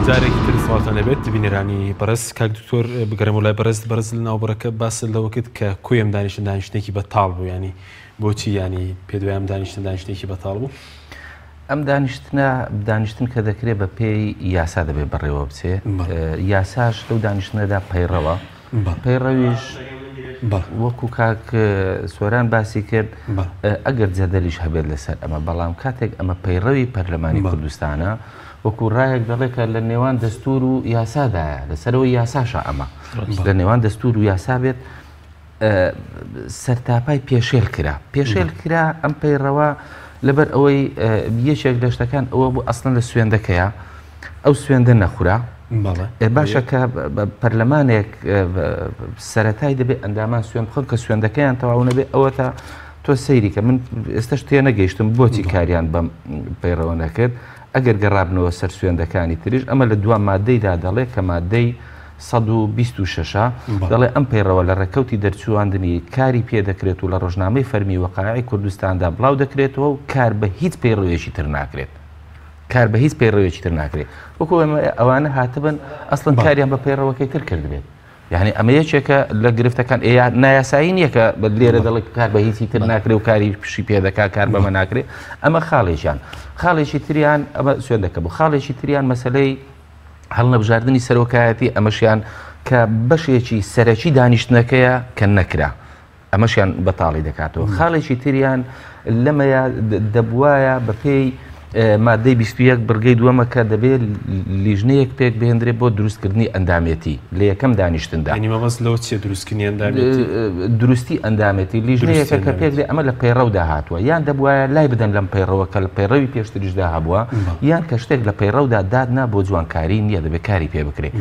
جارێکی تر سڵاوتان لێبێت بینەرانی بەڕێز. کاک دکتۆر بگەڕێم لای بەڕێز. بەڕێز لە ناوبڕەکە باست لەوە کرد کە کۆی ئەم دانیشتن دانیشتنێکی بەتاڵ بوو، ینی بۆچی ینی پێ دوای ئەم دانیشتن دانیشتنێکی بەتاڵ بوو؟ ئەم دانیشتنە دانیشتن کە دەکرێت بە پێی یاسا دەبێت بەڕێوە بچێ، یاساش لەو دانیشتنەدا پەیڕەوە، پەیڕەویش وەکو کاک سۆران باسی کرد ئەگەر جەدەلیش هەبێت لەسەر ئەمە، بەڵام کاتێک ئەمە پەیڕەوی پەرلەمانی کوردستانە وەکو ڕایەک دەڵێ کە لە نێوان دەستور و یاسادایە، لەسەرەوەی یاساشە ئەمە لە نێوان دەستور و یاسا بێت سەرتاپای پێشێل کرا، پێشێل کرا ئەم پەیڕەوە لەبەر ئەوەی یەکێک لە شتەکان ئەوە بوو ئەسڵەن لە سوێندەکەیە ئەو سوێندە نەخورا. باشە کە پەرلەمانێک سەتای دەبێت ئەندامان سوێن بخۆن کە سوێندەکەیان تەواو نەبێ ئەوە تا تۆ سەیری کە من ئێستش تێ نەگەیشتم بۆچی کاریان بەم پەیڕەوە نەکرد. ئەگەر گەڕابنەوە سەر سوێندەکانی تریش ئەمە لە دوا مادەیدا دەڵێ کە مادەی 126 ە دەڵێ ئەم پەیڕەوە لە ڕێکەوتی دەرچوواندنی کاری پێ دەکرێت و لە ڕۆژنامەی فەرمی وەقایعی کوردستاندا بڵاو دەکرێتەوە و کار بە هیچ پەیڕەوێکی تر ناکرێت. کار بە هیچ پەیڕەوێکی تر ناکرێت. وەکو ئێمە ئەوانە هاتبن ئەسڵەن کاریان بە پەیڕەوەکەی تر کردبێت. یعنی ئەمە یەکێکە لە گرفتەکان. ئێ نایاسایی نییە کە لێرە دەڵێ کار بە هیچی تر ناکرێ و کاری پشی پێ دەکا کار بەمە ناکرێ. ئەمە خاڵێکیان. خاڵێکی تریان ئەمە سوێندەکە بوو. خاڵێکی تریان مەسەلەی هەڵنەبژاردنی سەرۆکایەتی، ئەمەشیان کە بەشێکی سەرەکی دانیشتنەکەیە کە نەکرا، ئەمەشیان بەتاڵی دەکاتەوە. خاڵێکی تریان لەمەیە دەبواە بەپێی مادەی 21 بڕگەی دووەمە کە دەبێت لیژنەیەک پێک بهێندرێت بۆ دروستکردنی ئەندامێتی لە یەکەم دانیشتندا. یعنی مەبەست لەوە چییە دروستکردنی ئەندامێتی؟ دروستی ئەندامێتی لیژنەیەکە کە پێک دێ، ئەمە لە پەیڕەودا هاتووە، یان دەبواە لای بدەن لەم پەیڕەوە کە لە پەیڕەوی پێشتریشدا هەبووە، یان کە شتێک لە پەیڕەودا دادنا بۆ جوانکاری نییە دەبێت کاری پێ بکرێت.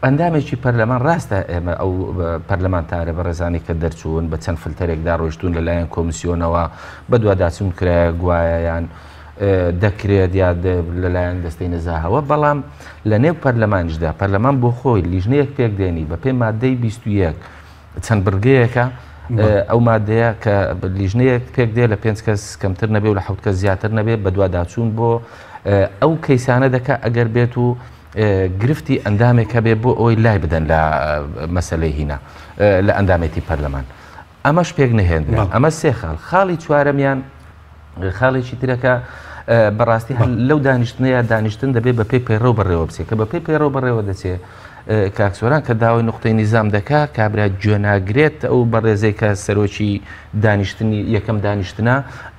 ئەندامێکی پەرلەمان ڕاستە ئێمە ئەو پەرلەمانتارە بەڕێزانەی کە دەرچوون بە چەند فلتەرێکدا ڕۆیشتوون لەلایەن کۆمسیۆنەوە بەدواداچوون کرایە گوایە یان دەکرێت یا لەلایەن دەستەی نەزاهەوە، بەڵام لە نێو پەرلەمانیشدا پەرلەمان بۆ خۆی لیژنەیەک پێک دێنی بە پێی مادەی 21 چەند بڕگەیەکە ئەو مادەیە کە لیژنەیەک پێک دێ لە پێنج کەس کەمتر نەبێ و لە حەوت کەس زیاتر نەبێ بەدواداچوون بۆ ئەو کەیسانە دەکا ئەگەر بێت و گرفتی ئەندامێک هەبێ بۆ ئەوەی لای بدەن لە مەسەلەی هینا لە ئەندامێتی پەرلەمان. ئەمەش پێک نەهێنرا. ئەمە سێ خاڵ. خاڵی چوارەمیان خاڵێکی ترەکە بەڕاستی هەر لەو دانیشتنەیە دانیشتن دەبێت بە پێی پەیڕەو بەڕێوە بچێت کە بە پێی پەیڕەو بەڕێوە دەچێت کاک سۆران کە داوای نوقتەی نیزام دەکا کابرا گوێناگرێت ئەو بەڕێزەی کە سەرۆکی دانیشتنی یەکەم دانیشتنە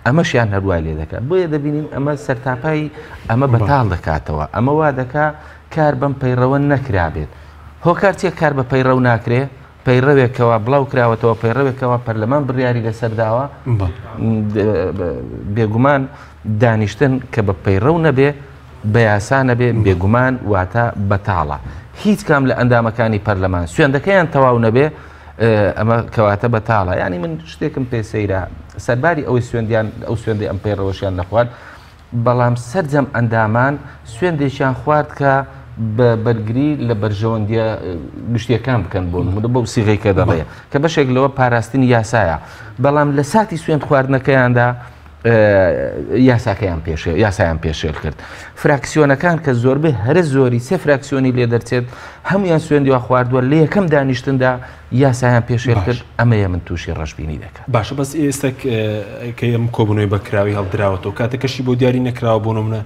ئەمەشیان هەروای لێ دەکات. بۆیە دەبینین ئەمە سەرتاپای ئەمە بەتاڵ دەکاتەوە، ئەمە وا دەکا کار بەم پەیڕەوە نەکرابێت. هۆکار چیە کار بە پەیڕەو ناکرێ؟ پەیڕەوێک کەوا بڵاو کراوەتەوە، پەیڕەوێک کەوا پەرلەمان بڕیاری لەسەر داوە، بێگومان دانیشتن کە بە پەیڕەو نەبێ، بە یاسا نەبێ، بێگومان واتە بەتاڵە. هیچ کام لە ئەندامەکانی پەرلەمان سوێندەکەیان تەواو نەبێ، ئەمە کەواتە بەتاڵە. یانی من شتێکم پێ سەیرە، سەرباری ئەوەی سوێندیان، ئەو سوێندەی ئەم پەیڕەوەشیان نەخوارد، بەڵام سەرجەم ئەندامان سوێندێکیان خوارد کە بە بەرگری لە بەرژەوەندیە گشتیەکان بکەن، بۆ نمونە بەو سیغەی کە دەڵێ کە بەشێک لەوە پاراستنی یاسایە، بەڵام لە ساتی سوێند خواردنەکەیاندا یاساکەیان پێشێ یاسایان پێشێل کرد فراکسیۆنەکان کە زۆربەی هەرە زۆری سێ فراکسیۆنی لێ دەرچێت هەمویان سوێندی وا خواردووە لە یەکەم دانیشتندا یاسایان پێشێل کرد ئەمەیە من تووشی ڕەشبینی دەکات. باشە بەس ئێستا کە ئەم کۆبوونەوەی بەکراوی هەڵدراوەتەوە کاتەکەشی بۆ دیاری نەکراوە بۆ نمونە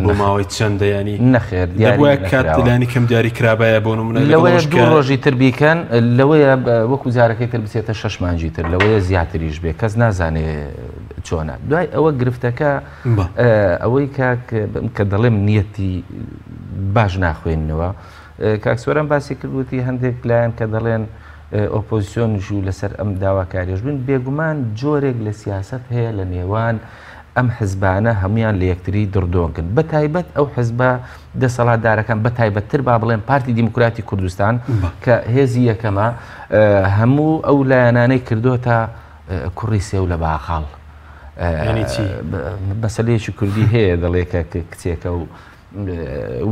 بۆ ماوەی چەندە ینی نەخێر دیاری کات لانی کەم دیاری کرابایە بۆ نمونە لەوەیە دوو ڕۆژی تر بیکەن لەوەیە وەکو جارەکەی تر بچێتە شەش مانگی تر لەوەیە زیاتریش بێ کەس نازانێ چۆنە دوای ئەوە گرفتەکە ئەوەی کاک کە دەڵێم نیەتی باش ناخوێننەوە کاک سۆران باسی کرد وتی هەندێک لایەن کە دەڵێن ئۆپۆزیسیۆنیش و لەسەر ئەم داواکاریش بن بێگومان جۆرێک لە سیاسەت هەیە لە نێوان ئەم حزبانە هەمویان لە یەکتری دڕدۆنگن بە تایبەت ئەو حزبە دەسەڵاتدارەکان بە تایبەتتر با بڵێن پارتی دیموکراتی کوردستان کە هێزی یەکەمە هەموو ئەو لایەنانەی کردوتە کوڕی سێو لە باخەڵ مەسلەیەکی کوردی هەیە دەڵێ کە کچێکە و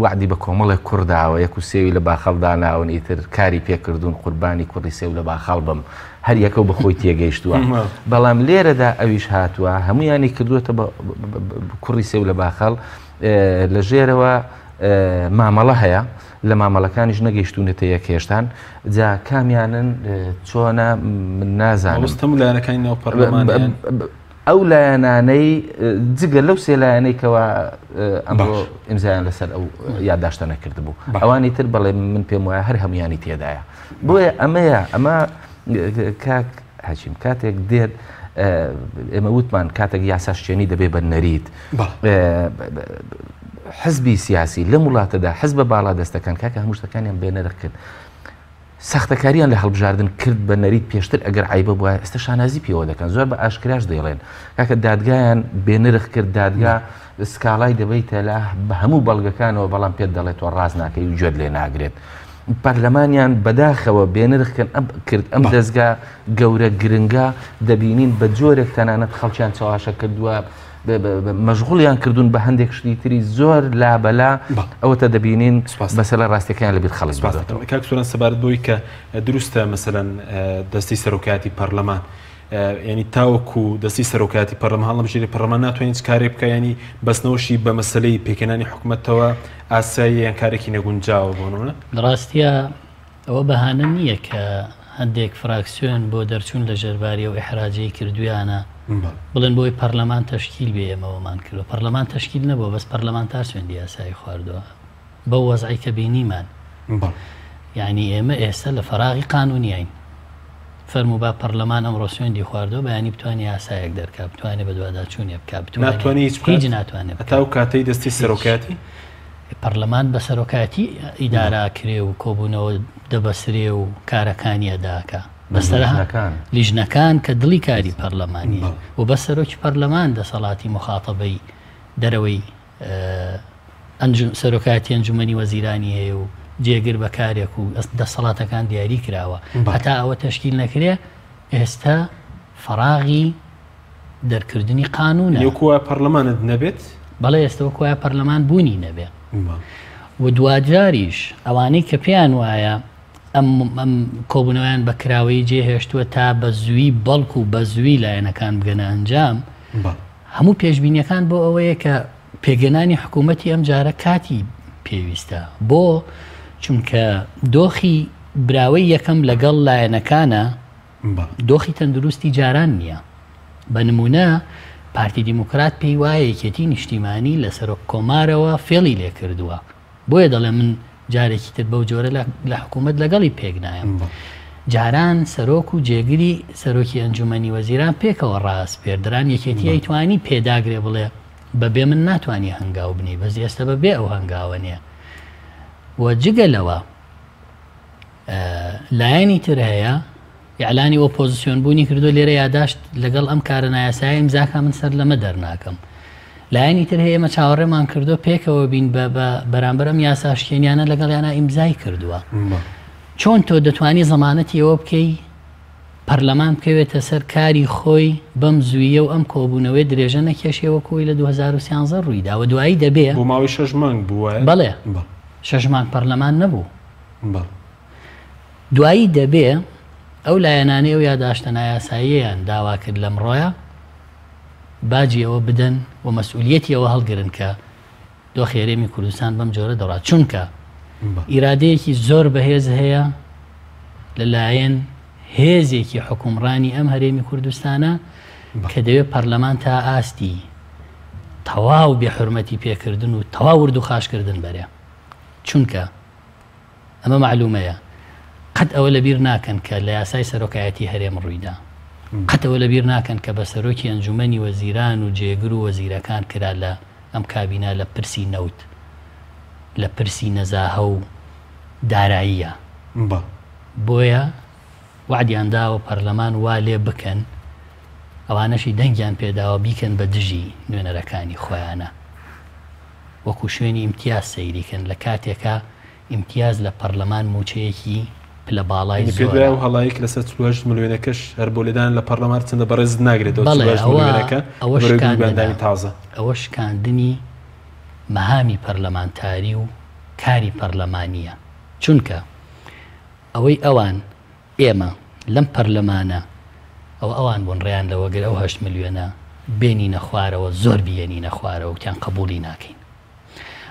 وەعدی بە کۆمەڵێک کوڕ داوە یەک و سێوی لە باخەڵ داناون ئیتر کاری پێکردوون قوربانی کوڕی سێو لە باخەڵ بم هەر یەکە و بە خۆی تێگەیشتووە بەڵام لێرەدا ئەویش هاتووە هەمویانی کردووەتە بە کوڕی سێو لە باخەڵ لە ژێرەوە مامەڵە هەیە لە مامەڵەکانیش نەگەیشتونەتە یەک هێشتان جا کامیانن چۆنە من نازانم لایەنەکانی ناو پەرلەمان ئەو لایەنانەی جگە لەو سێ لایەنەی کەوا ئەمڕۆ ئیمزایان لەسەر ئەو یادداشتە نەکردبوو ئەوانی تر بەڵێ من پێم وایە هەر هەمویانی تێدایە بۆیە ئەمەیە ئەمە کاک هەچیم کاتێک دێت ئێمە وتمان کاتێک یاساشتێنی دەبێ بە نەریت حزبی سیاسی لەم وڵاتەدا حزبە باڵا دەستەکان کاکە هەموو شتەکانیان بێنرخ کرد ساختەکاریان لە هەڵبژاردن کرد بە نەریت پێشتر ئەگەر عەیبە بوایە ئێستا شانازی پێوە دەکەن زۆر بە ئاشکراش دەیڵێن کاکە دادگایان بێنرخ کرد دادگا سکاڵای دەبەیتە لا بە هەموو بەڵگەکانەوە بەڵام پێت دەڵێت تۆ ڕاست ناکەی و گوێت لێ ناگرێت پەرلەمانیان بەداخەوە بێنرخ ئەم کرد ئەم دەزگا گەورە گرنگە دەبینین بە جۆرێک تەنانەت خەڵکیان چەواشە کردووە مەشغوڵیان کردوون بە هەندێک شتی تری زۆر لابەلا ئەوەتە دەبینین مەسەلە ڕاستیەکەیان لەبیر خەڵک بردۆتەوە. کاک سۆران سەبارەت بەوەی کە دروستە مەسەلەن دەستی سەرۆکایەتی پەرلەمان ینی تاوەکو دەستی سەرۆکایەتی پەرلەمان هەڵنەبژێری پەرلەمان ناتوانێت هیچ کارێک بکە ینی بەستنەوەشی بە مەسەلەی پێکهێنانی حکومەتەوە ئاساییە یان کارێکی نەگونجاوە بۆ نمونە؟ لە ڕاستیا ئەوە بەهانە نییە کە هەندێک فراکسیۆن بۆ دەرچوون لە ژێرباری ئەو ئیحراجەی کردوویانە بڵێن بۆی پەرلەمان تەشکیل بێ ئێمە ئەوەمان کردووە. پەرلەمان تەشکیل نەبووە بەس پەرلەمانتار سوێندی یاسایی خواردووە بەو وەزعەی کە بینیمان. یانی ئێمە ئێستا لە فەراغی قانوونیین. فەرموو با پەرلەمان ئەمڕۆ سوێندی خواردووە بەیانی بتوانێ یاسایەک دەرکا بتوانێ بەدواداچوونێ بکا بتوانێ ناتوانێ هیچ بکات هیچ ناتوانێ هەتا ئەو کاتەی دەستی سەرۆکایەتی پەرلەمان بە سەرۆکایەتی ئیدارە ئەکرێ و کۆبوونەوە دەبەسرێ و کارەکانی ئەداکا بەسەر لیژنەکان کە دڵی کاری پەرلەمانیە و بە سەرۆکی پەرلەمان دەسەڵاتی مخاتەبەی دەرەوەی سەرۆکایەتی ئەنجومەنی وەزیرانی هەیە و جێگر بە کارێک و دەسەڵاتەکان دیاری کراوە هەتا ئەوە تەشکیل نەکرێ ئێستا فەراغی دەرکردنی قانوونە. وەکو وایە پەرلەمانت نەبێت؟ بەڵێ ئێستا وەکو وایە پەرلەمان بوونی نەبێ و دواجاریش ئەوانەی کە پێیان وایە ئەم ئەم کۆبوونەوەیان بە کراوەیی جێهێشتووە تا بە زووی بەڵکو بە زووی لایەنەکان بگەنە ئەنجام هەموو پێشبینیەکان بۆ ئەوەیە کە پێگەنانی حکوومەتی ئەم جارە کاتی پێویستە بۆ چونکە دۆخی براوەی یەکەم لەگەڵ لایەنەکانە دۆخی تەندروستی جاران نییە. بە نموونە پارتی دیموکرات پێی وایە یەکێتی نیشتیمانی لە سەرۆک کۆمارەوە فێڵی لێ کردووە. بۆیە دەڵێ من جارێکی تر بەو جۆرە لە حکوومەت لەگەڵی پێک نایەم. جاران سەرۆک و جێگری سەرۆکی ئەنجوومەنی وەزیران پێکەوە ڕاسپێردران، یەکێتی ئەیتوانی پێداگرێ بڵێ بە بێ من ناتوانی هەنگاو بنێی، بەس ئێستە بە بێ ئەو هەنگاوە نێ و جگە لەوە لایەنی تر هەیە ئیعلانی ئۆپۆزسیۆن بوونی کردو لێرە یاداشت لەگەڵ ئەم کارە نایاسایە ئیمزاکە من سەر لەمە دەرناکەم لایەنی تر هەیە ئێمە چاوەڕێمان کردو پێکەوە بین بە بەرامبەر ئەم یاساشکێنیانە لەگەڵیانە ئیمزای کردووە چۆن تۆ دەتوانی زەمانەتی ئەوە بکەی پەرلەمان بکەوێتە سەر کاری خۆی بەم زوویە و ئەم کۆبوونەوەی درێژە نەکێشێ وەکوی لە 2013 ڕوویدا و دوایی دەبێ بۆ ماوەی شەش مانگ بووە بەڵێ شەش مانگ پەرلەمان نەبوو دوایی دەبێ ئەو لایەنانەی ئەو یاداشتە نایاساییەیان داوا کرد لەمڕۆیە باجی ئەوە بدەن و مەسئولیەتی ئەوە هەڵگرن کە دۆخی هەرێمی کوردستان بەم جۆرە دەڕات چونکە ئیرادەیەکی زۆر بەهێز هەیە لەلایەن هێزێکی حکومڕانی ئەم هەرێمی کوردستانە کە دەوێت پەرلەمان تا ئاستی تەواو بێحورمەتی پێکردن و تەواو ورد و خاشکردن بەرێ چونکە ئەمە مەعلومەیە قەت ئەوە لەبیر ناکەن کە لە یاسای سەرۆکایەتی هەرێم ڕوویدا قەت ئەوە لەبیر ناکەن کە بە سەرۆکی ئەنجومەنی وەزیران و جێگر و وەزیرەکان کرا لە ئەم کابینە لە پرسی نەوت لە پرسی نەزاهە و داراییە بۆیە وەعدیان داوە پەرلەمان وا لێ بکەن ئەوانەشی دەنگیان پێداوە بیکەن بە دژی نوێنەرەکانی خۆیانە وەکو شوێنی ئیمتیاز سەیری کەن لە کاتێکا ئیمتیاز لە پەرلەمان موچەیەکی پلە باڵای یعنی پێت وایە زۆرە. ئەو هەڵایەی کە لەسەر 48 ملیۆنەکەش هەر بۆ لێدان لە پەرلەمان چەندە بەڕێزت ناگرێتەوە بەڵێ 48 ئەوە ملیۆنەکە ئەوە بەرەو گروپی شکاندنە ئەندامی تازە. ئەوە شکاندنی مەهامی پەرلەمانتاری و کاری پەرلەمانیە چونکە ئەوەی ئەوان ئێمە لەم پەرلەمانە ئەوە ئەوان بوون ڕێیان لەوە گرت ئەو هەشت ملیۆنە بێنینە خوارەوە زۆر بیێنینە خوارەوە وتیان قبوڵی ناکەین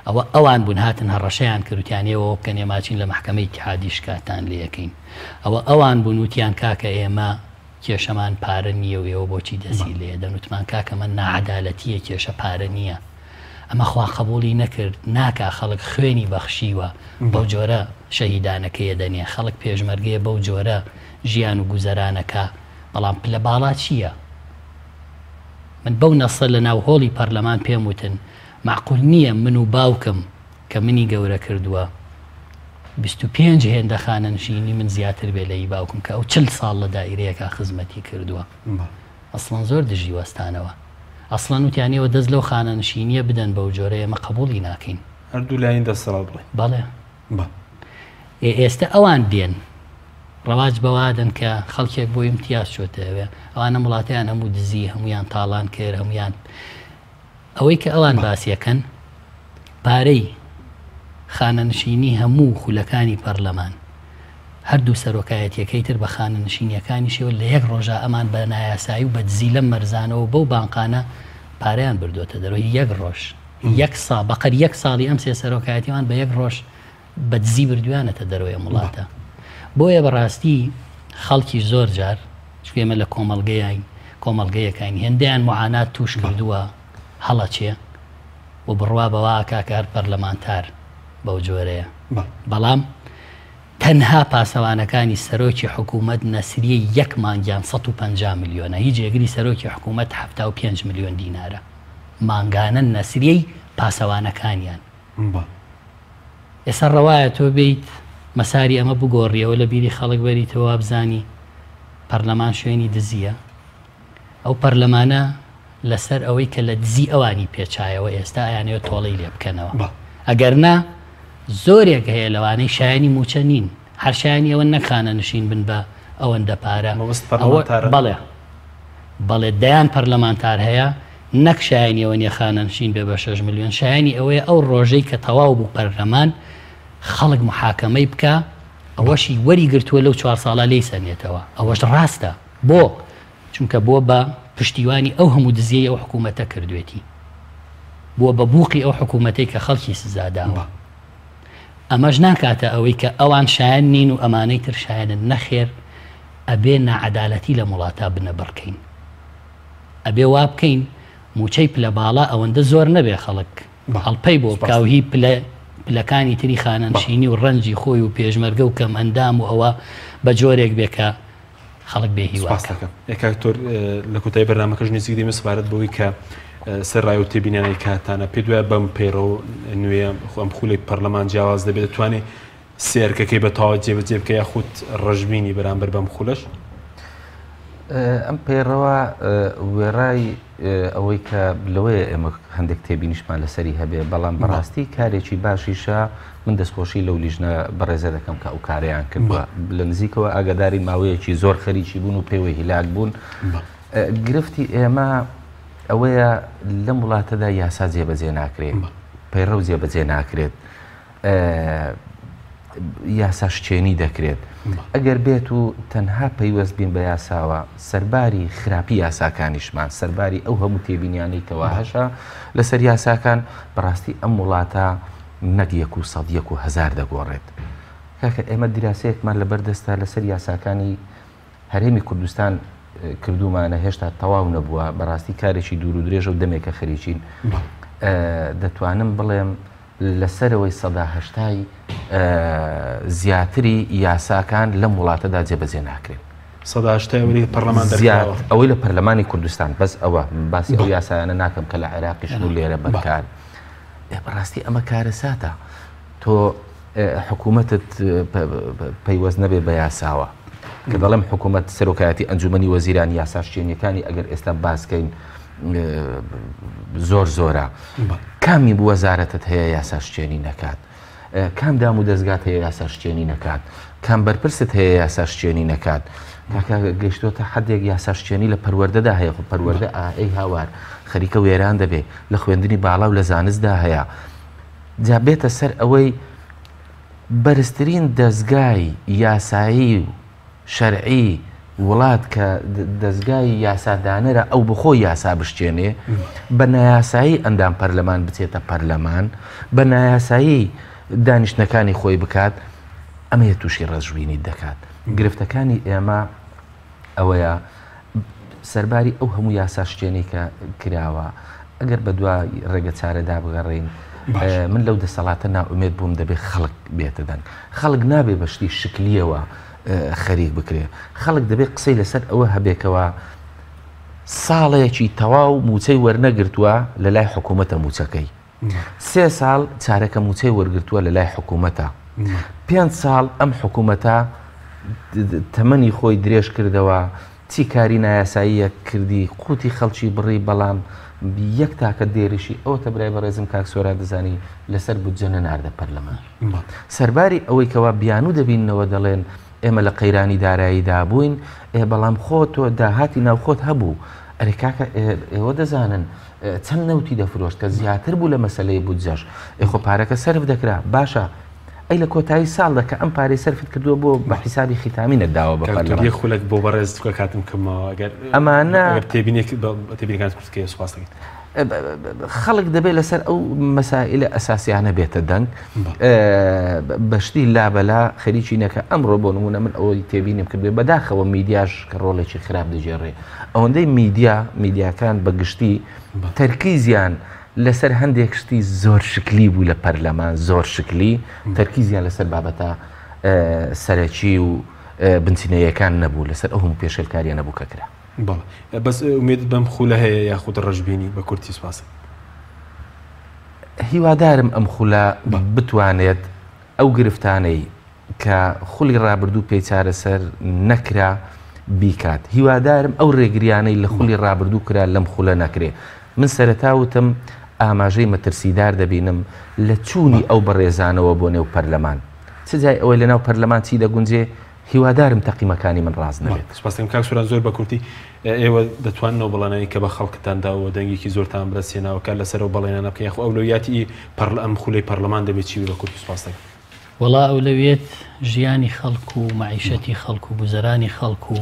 ئەوە ئەوان بوون هاتن هەڕەشەیان کرد وتیان ئێوە ئەوە بکەن ئێمە ئەچین لە مەحکەمەی ئیتیحادی شکاتان لێ ئەکەین ئەوە ئەوان بوون وتیان کاکە ئێمە کێشەمان پارە نییە و ئێوە بۆچی دەستی لێ دەن وتمان کاکە ئەمە ناعەدالەتییە کێشە پارە نییە ئەمە خوا قەبوڵی نەکرد ناکا خەڵک خوێنی بەخشیوە بەو جۆرە شەهیدانەکەیە دەنێ خەڵک پێشمەرگەیە بەو جۆرە ژیان و گوزەرانەکا بەڵام پلە باڵا چییە من بەو نەسە لە ناو هۆڵی پەرلەمان پێم وتن مەعقول نییە من و باوکم کە منی گەورە کردووە 25 هێندە خانەنشینی من زیاتر بێ لە ئی باوکم کە ئەو 40 ساڵ لە دائیرەیەکا خزمەتی کردووە ئەسڵەن زۆر دژی وەستانەوە. ئەسڵەن وتیان ئێوە دەست لەو خانەنشینیە بدەن بەو جۆرە ئێمە قەبوڵی ناکەین. هەردوو لایەنی دەسەڵات بڵێ. بەڵێ. بە. ئێ ئێستە ئەوان دێن ڕەواج بەوادەن کە خەڵکێک بۆ ئیمتیاز چۆتە ئەوێ. ئەوان ئەم وڵاتەیان هەموو دزی، هەموویان تاڵان کرد، هەموویان ئەوەی کە ئەوان باسی ئەکەن پارەی خانەنشینی هەموو خولەکانی پەرلەمان هەردوو سەرۆکایەتیەکەی تر بە خانەنشینیەکانیشیەوە لە یەک ڕۆژا ئەمان بە نایاسایی و بە دزی لەم مەرزانەوە بەو بانقانە پارەیان بردۆتە دەرەوە یەک ڕۆژ یەک سا بەقەر یەک ساڵی ئەم سێ سەرۆکایەتیمان بە یەک ڕۆژ بە دزی بردویانەتە دەرەوەی ئەم وڵاتە بۆیە بەڕاستی خەڵکی زۆر جار چونکە ئێمە لە کۆمەڵگەیاین کۆمەڵگەیەکاین هێندەیان معانات توش کردووە هەڵەچێ و بڕوا بەوە ئەکا کە هەر پەرلەمانتار بەو جۆرەیە بەڵام تەنها پاسەوانەکانی سەرۆکی حکوومەت نەسریەی یەک مانگیان 150 ملیۆنە هی جێگری سەرۆکی حکوومەت 75 ملیۆن دینارە مانگانە نەسریەی پاسەوانەکانیان ئێستا ڕەوایە تۆ بێیت مەساری ئەمە بگۆڕیەوە لە بیری خەڵک بەریتەوە وابزانی پەرلەمان شوێنی دزیە؟ ئەو پەرلەمانە لەسەر ئەوەی کە لە دزی ئەوانی پێچایەوە ئێستا ئەیانەوێت تۆڵەی لێ بکەنەوە ئەگەر نا زۆرێک هەیە لەوانەی شایانی موچە نین هەر شایانی ئەوەن نەک خانەنشین بن بە ئەوەندە پارە بەڵێ بەڵێ دەیان پەرلەمانتار هەیە نەک شایانی ئەوە نیە خانەنشین بێ بە شەش ملیۆن، شایانی ئەوەیە ئەو ڕۆژەی کە تەواو بوو پەرلەمان خەڵک محاکەمەی بکا، ئەوەشی وەری گرتووە لەو چوار ساڵە لێی سەنێتەوە، ئەوەش ڕاستە، بۆ؟ چونکە بووە بە پشتیوانی ئەو هەموو دزیەی ئەو حکوومەتە کردوێتی، بووە بە بووقی ئەو حکوومەتەی کە خەڵکی سزا داوە. ئەمەش ناکاتە ئەوەی کە ئەوان شایەن نین و ئەمانەی تر شایەنن، نەخێر ئەبێ ناعەدالەتی لەم وڵاتە بنەبڕکەین. ئەبێ وا بکەین موچەی پلە باڵا ئەوەندە زۆر نەبێ خەڵک هەڵپەی بۆ بکا و هی پلە پلەکانی تری خانەنشینی و ڕەنجی خۆی و پێشمەرگە و کەم ئەندام و ئەوە بە جۆرێک بێ کە خەڵک بێ هیوا سپاس کە. دەکەم کاک دکتۆر لە کۆتایی بەرنامەکەش نزیک دێمە سەبارەت بەوەی کە سەر ڕای و تێبینانەی کاتانە پێت وایە بەم پەیڕەو نوێیە خۆ ئەم خولەی پەرلەمان جیاواز دەبێت دەتوانێت سێ ئەرکەکەی بە تەواوەت جێبەجێ بکە یاخود ڕەشبینی بەرامبەر بەم خولەش؟ ئەم پەیڕەوە وێڕای ئەوەی کە لەوەیە ئێمە هەندێک تێبینیشمان لەسەری هەبێ بەڵام بەڕاستی کارێکی باشیشە من دەستخۆشی لەو لیژنە بەڕێزە دەکەم کە ئەو کارەیان کردووە لە نزیکەوە ئاگاداری ماوەیەکی زۆر خەریکی بوون و پێوەی هیلاک بوون گرفتی ئێمە ئەوەیە لەم وڵاتەدا یاسا جێبەجێ ناکرێت پەیڕەو جێبەجێ ناکرێت. یاساشکێنی دەکرێت. ئەگەر بێت و تەنها پەیوەست بین بە یاساوە، سەرباری خراپی یاساکانیشمان، سەرباری ئەو هەموو تێبینیانەی کەوا هەشە لەسەر یاساکان، بەڕاستی ئەم وڵاتە نەک یەک و سەد یەک و هەزار دەگۆڕێت. کاکە ئێمە دیراسەیەکمان لەبەر دەستە لەسەر یاساکانی هەرێمی کوردستان کردوومانە هێشتا تەواو نەبووە، بەڕاستی کارێکی دوور و درێژە و دەمێکە خەریکین. دەتوانم بڵێم لە سەرەوەی 80% زیاتری یاساکان لەم وڵاتەدا جێبەجێ ناکرێن. 80% ئەوەی لە پەرلەمان دەرکراوە. ئەوەی لە پەرلەمانی کوردستان بەس ئەوە باسی ئەو یاسایانە ناکەم کە لە عێراقیشن و لێرە بەکار. بەڕاستی ئەمە کارەساتە. تۆ حکوومەتت پەیوەست نەبێ بە یاساوە. کە دەڵێم حکوومەت سەرۆکایەتی ئەنجومەنی وەزیران یاساشکێنیەکانی ئەگەر ئێستا باسکەین زۆر زۆرە. کامی وەزارەتت هەیە یاساشکێنی نەکات؟ کام دام و دەستگات هەیە یاساشکێنی نەکات؟ کام بەرپرست هەیە یاساشکێنی نەکات؟ کاکە گەیشتۆتە حدێک یاساشکێنی لە پەروەردەدا هەیە، خۆ پەروەردە ئەی هاوار خەریکە وێران دەبێ، لە خوێندنی باڵا و لە زانستدا هەیە. جا بێتە سەر ئەوەی بەرزترین دەزگای یاسایی و شەرعی وڵات کە دەزگای یاسادانەرە ئەو بخۆی یاسا بشکێنێ، بە نایاسایی ئەندام پەرلەمان بچێتە پەرلەمان، بە نایاسایی دانیشتنەکانی خۆی بکات، ئەمەیە تووشی ڕەشبینیت دەکات. گرفتەکانی ئێمە ئەوەیە سەرباری ئەو هەموو یاساشکێنەی کە کراوە، ئەگەر بە دوای ڕێگە چارەدا بگەڕێین، من لەو دەسەڵاتە نائومێد بووم، دەبێت خەڵک بێتە دەنگ. خەڵک نابێ بە شتی شکلیەوە خەریک بکرێ. خەڵک دەبێت قسەی لەسەر ئەوە هەبێکەوە ساڵێکی تەواو مووچەی وەرنەگرتووە لە لای حکوومەتە مووچەکەی. سێ ساڵ چارەکە مووچەی وەرگرتووە لە لای حکوومەتە. پێنج ساڵ ئەم حکوومەتە تەمەنی خۆی درێژ کردەوە، چی کاری نایاساییەک کردی، قوتی خەڵکی بڕی، بەڵام یەک تاکە دێریشی ئەوەتە برای بەڕێزم کاک سۆران دەزانی لەسەر بودجە نەناردە پەرلەمان. سەرباری ئەوەی کەوا بیانوو دەبیننەوە دەڵێن ئێمە لە قەیرانی داراییدا بووین، ئێ بەڵام خۆ تۆ داهاتی ناوخۆت هەبوو. ئەرێ کاکە ئێوە دەزانن چەند نەوتی دەفرۆشت کە زیاتر بوو لە مەسەلەی بودجەش، ئێ خۆ پارەکە سەرف دەکرا. باشە ئەی لە کۆتایی ساڵدا کە ئەم پارەی سەرفت کردووە بۆ بە حیسابی خیتامی نەتداوە بە پەرلەمان؟ یەک خولەک بۆ بەڕێز چونکە کاتم کەم ماوە ئەگەر ئەمانە ئەگەر تێبینێک تێبینەکانت کورت بکەیەوە سوپاس دەکەین. خەڵک دەبێت لەسەر ئەو مەسائلە ئەساسیانە بێتە دەنگ، بە شتی لابەلا خەریکی نەکە. ئەمڕۆ بۆ نمونە من ئەوەی تێبینیم کردوێ، بەداخەوە میدیاش کە ڕۆڵێکی خراپ دەگێڕێ، ئەوەندەی میدیا میدیاکان بە گشتی تەرکیزیان لەسەر هەندێک شتی زۆر شکلی بوو لە پەرلەمان، زۆر شکلی تەرکیزیان لەسەر بابەتە سەرەکی و بنچینەیەکان نەبوو، لەسەر ئەو هەموو پێشێلکاریە نەبوو کە کرا. بەڵێ بەس ئومێدت بەم خولە هەیە یاخود ڕەشبینی؟ بە کورتی سوپاس. هیوادارم ئەم خولە بتوانێت ئەو گرفتانەی کە خولی ڕابردوو پێی چارەسەر نەکرا بیکات، هیوادارم ئەو ڕێگریانەی لە خولی ڕابردوو کرا لەم خولە نەکرێ. من سەرەتا وتم ئاماژەی مەترسیدار دەبینم لە چوونی ئەو بەڕێزانەوە بۆ نێو پەرلەمان، چ جای ئەوەی لەناو پەرلەمان چی دەگونجێ، هیوادارم تەقیمەکانی من ڕاست نەبێت. سوپاس دەکەم کاک سۆران زۆر بە کورتی ئێوە دەتوانن ئەو بەڵێنانەی کە بە خەڵکتان داوە و دەنگێکی زۆرتان بەدەست هێناوە کار لەسەر ئەو بەڵێنانە بکەن یاخۆ ئەولەویاتی ئەم خولەی پەرلەمان دەبێت چی بێ بە کورتی سوپاس دەکەم. وەڵا ئەولەویەت ژیانی خەڵک و مەعیشەتی خەڵک و گوزەرانی خەڵک و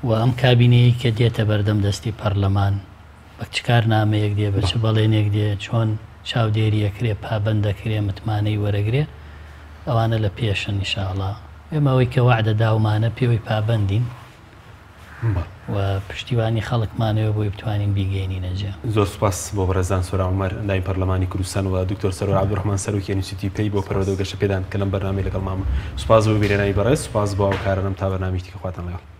و ئەم کابینەیەی کە دێتە بەردەم دەستی پەرلەمان بە چ کارنامەیەک دێ بە چ بەڵێنێک دێ چۆن چاودێری ئەکرێ پابەند دەکرێ متمانەی وەرەگرێ ئەوانە لە پێشن ئیشاڵا ئێمە ئەوەی کە وەعدە داومانە پێوەی پابەندین و پشتیوانی خەڵکمانەوە بۆی بتوانین بیگەینینە جێ. زۆر سوپاس بۆ بەڕێزان سۆران عومەر ئەندامی پەرلەمانی کوردستان و دکتۆر سەروەر عەبدولڕەحمان سەرۆکی ئەنیستیتوی پەی بۆ پەروەردە و گەشەپێدان کە لەم بەرنامەی لەگەڵمان بوون. سوپاس بۆ بینەرانی بەڕێز، سوپاس بۆ هاوکارانم تا بەرنامەیەکی دیکە خواتان لەگەڵ.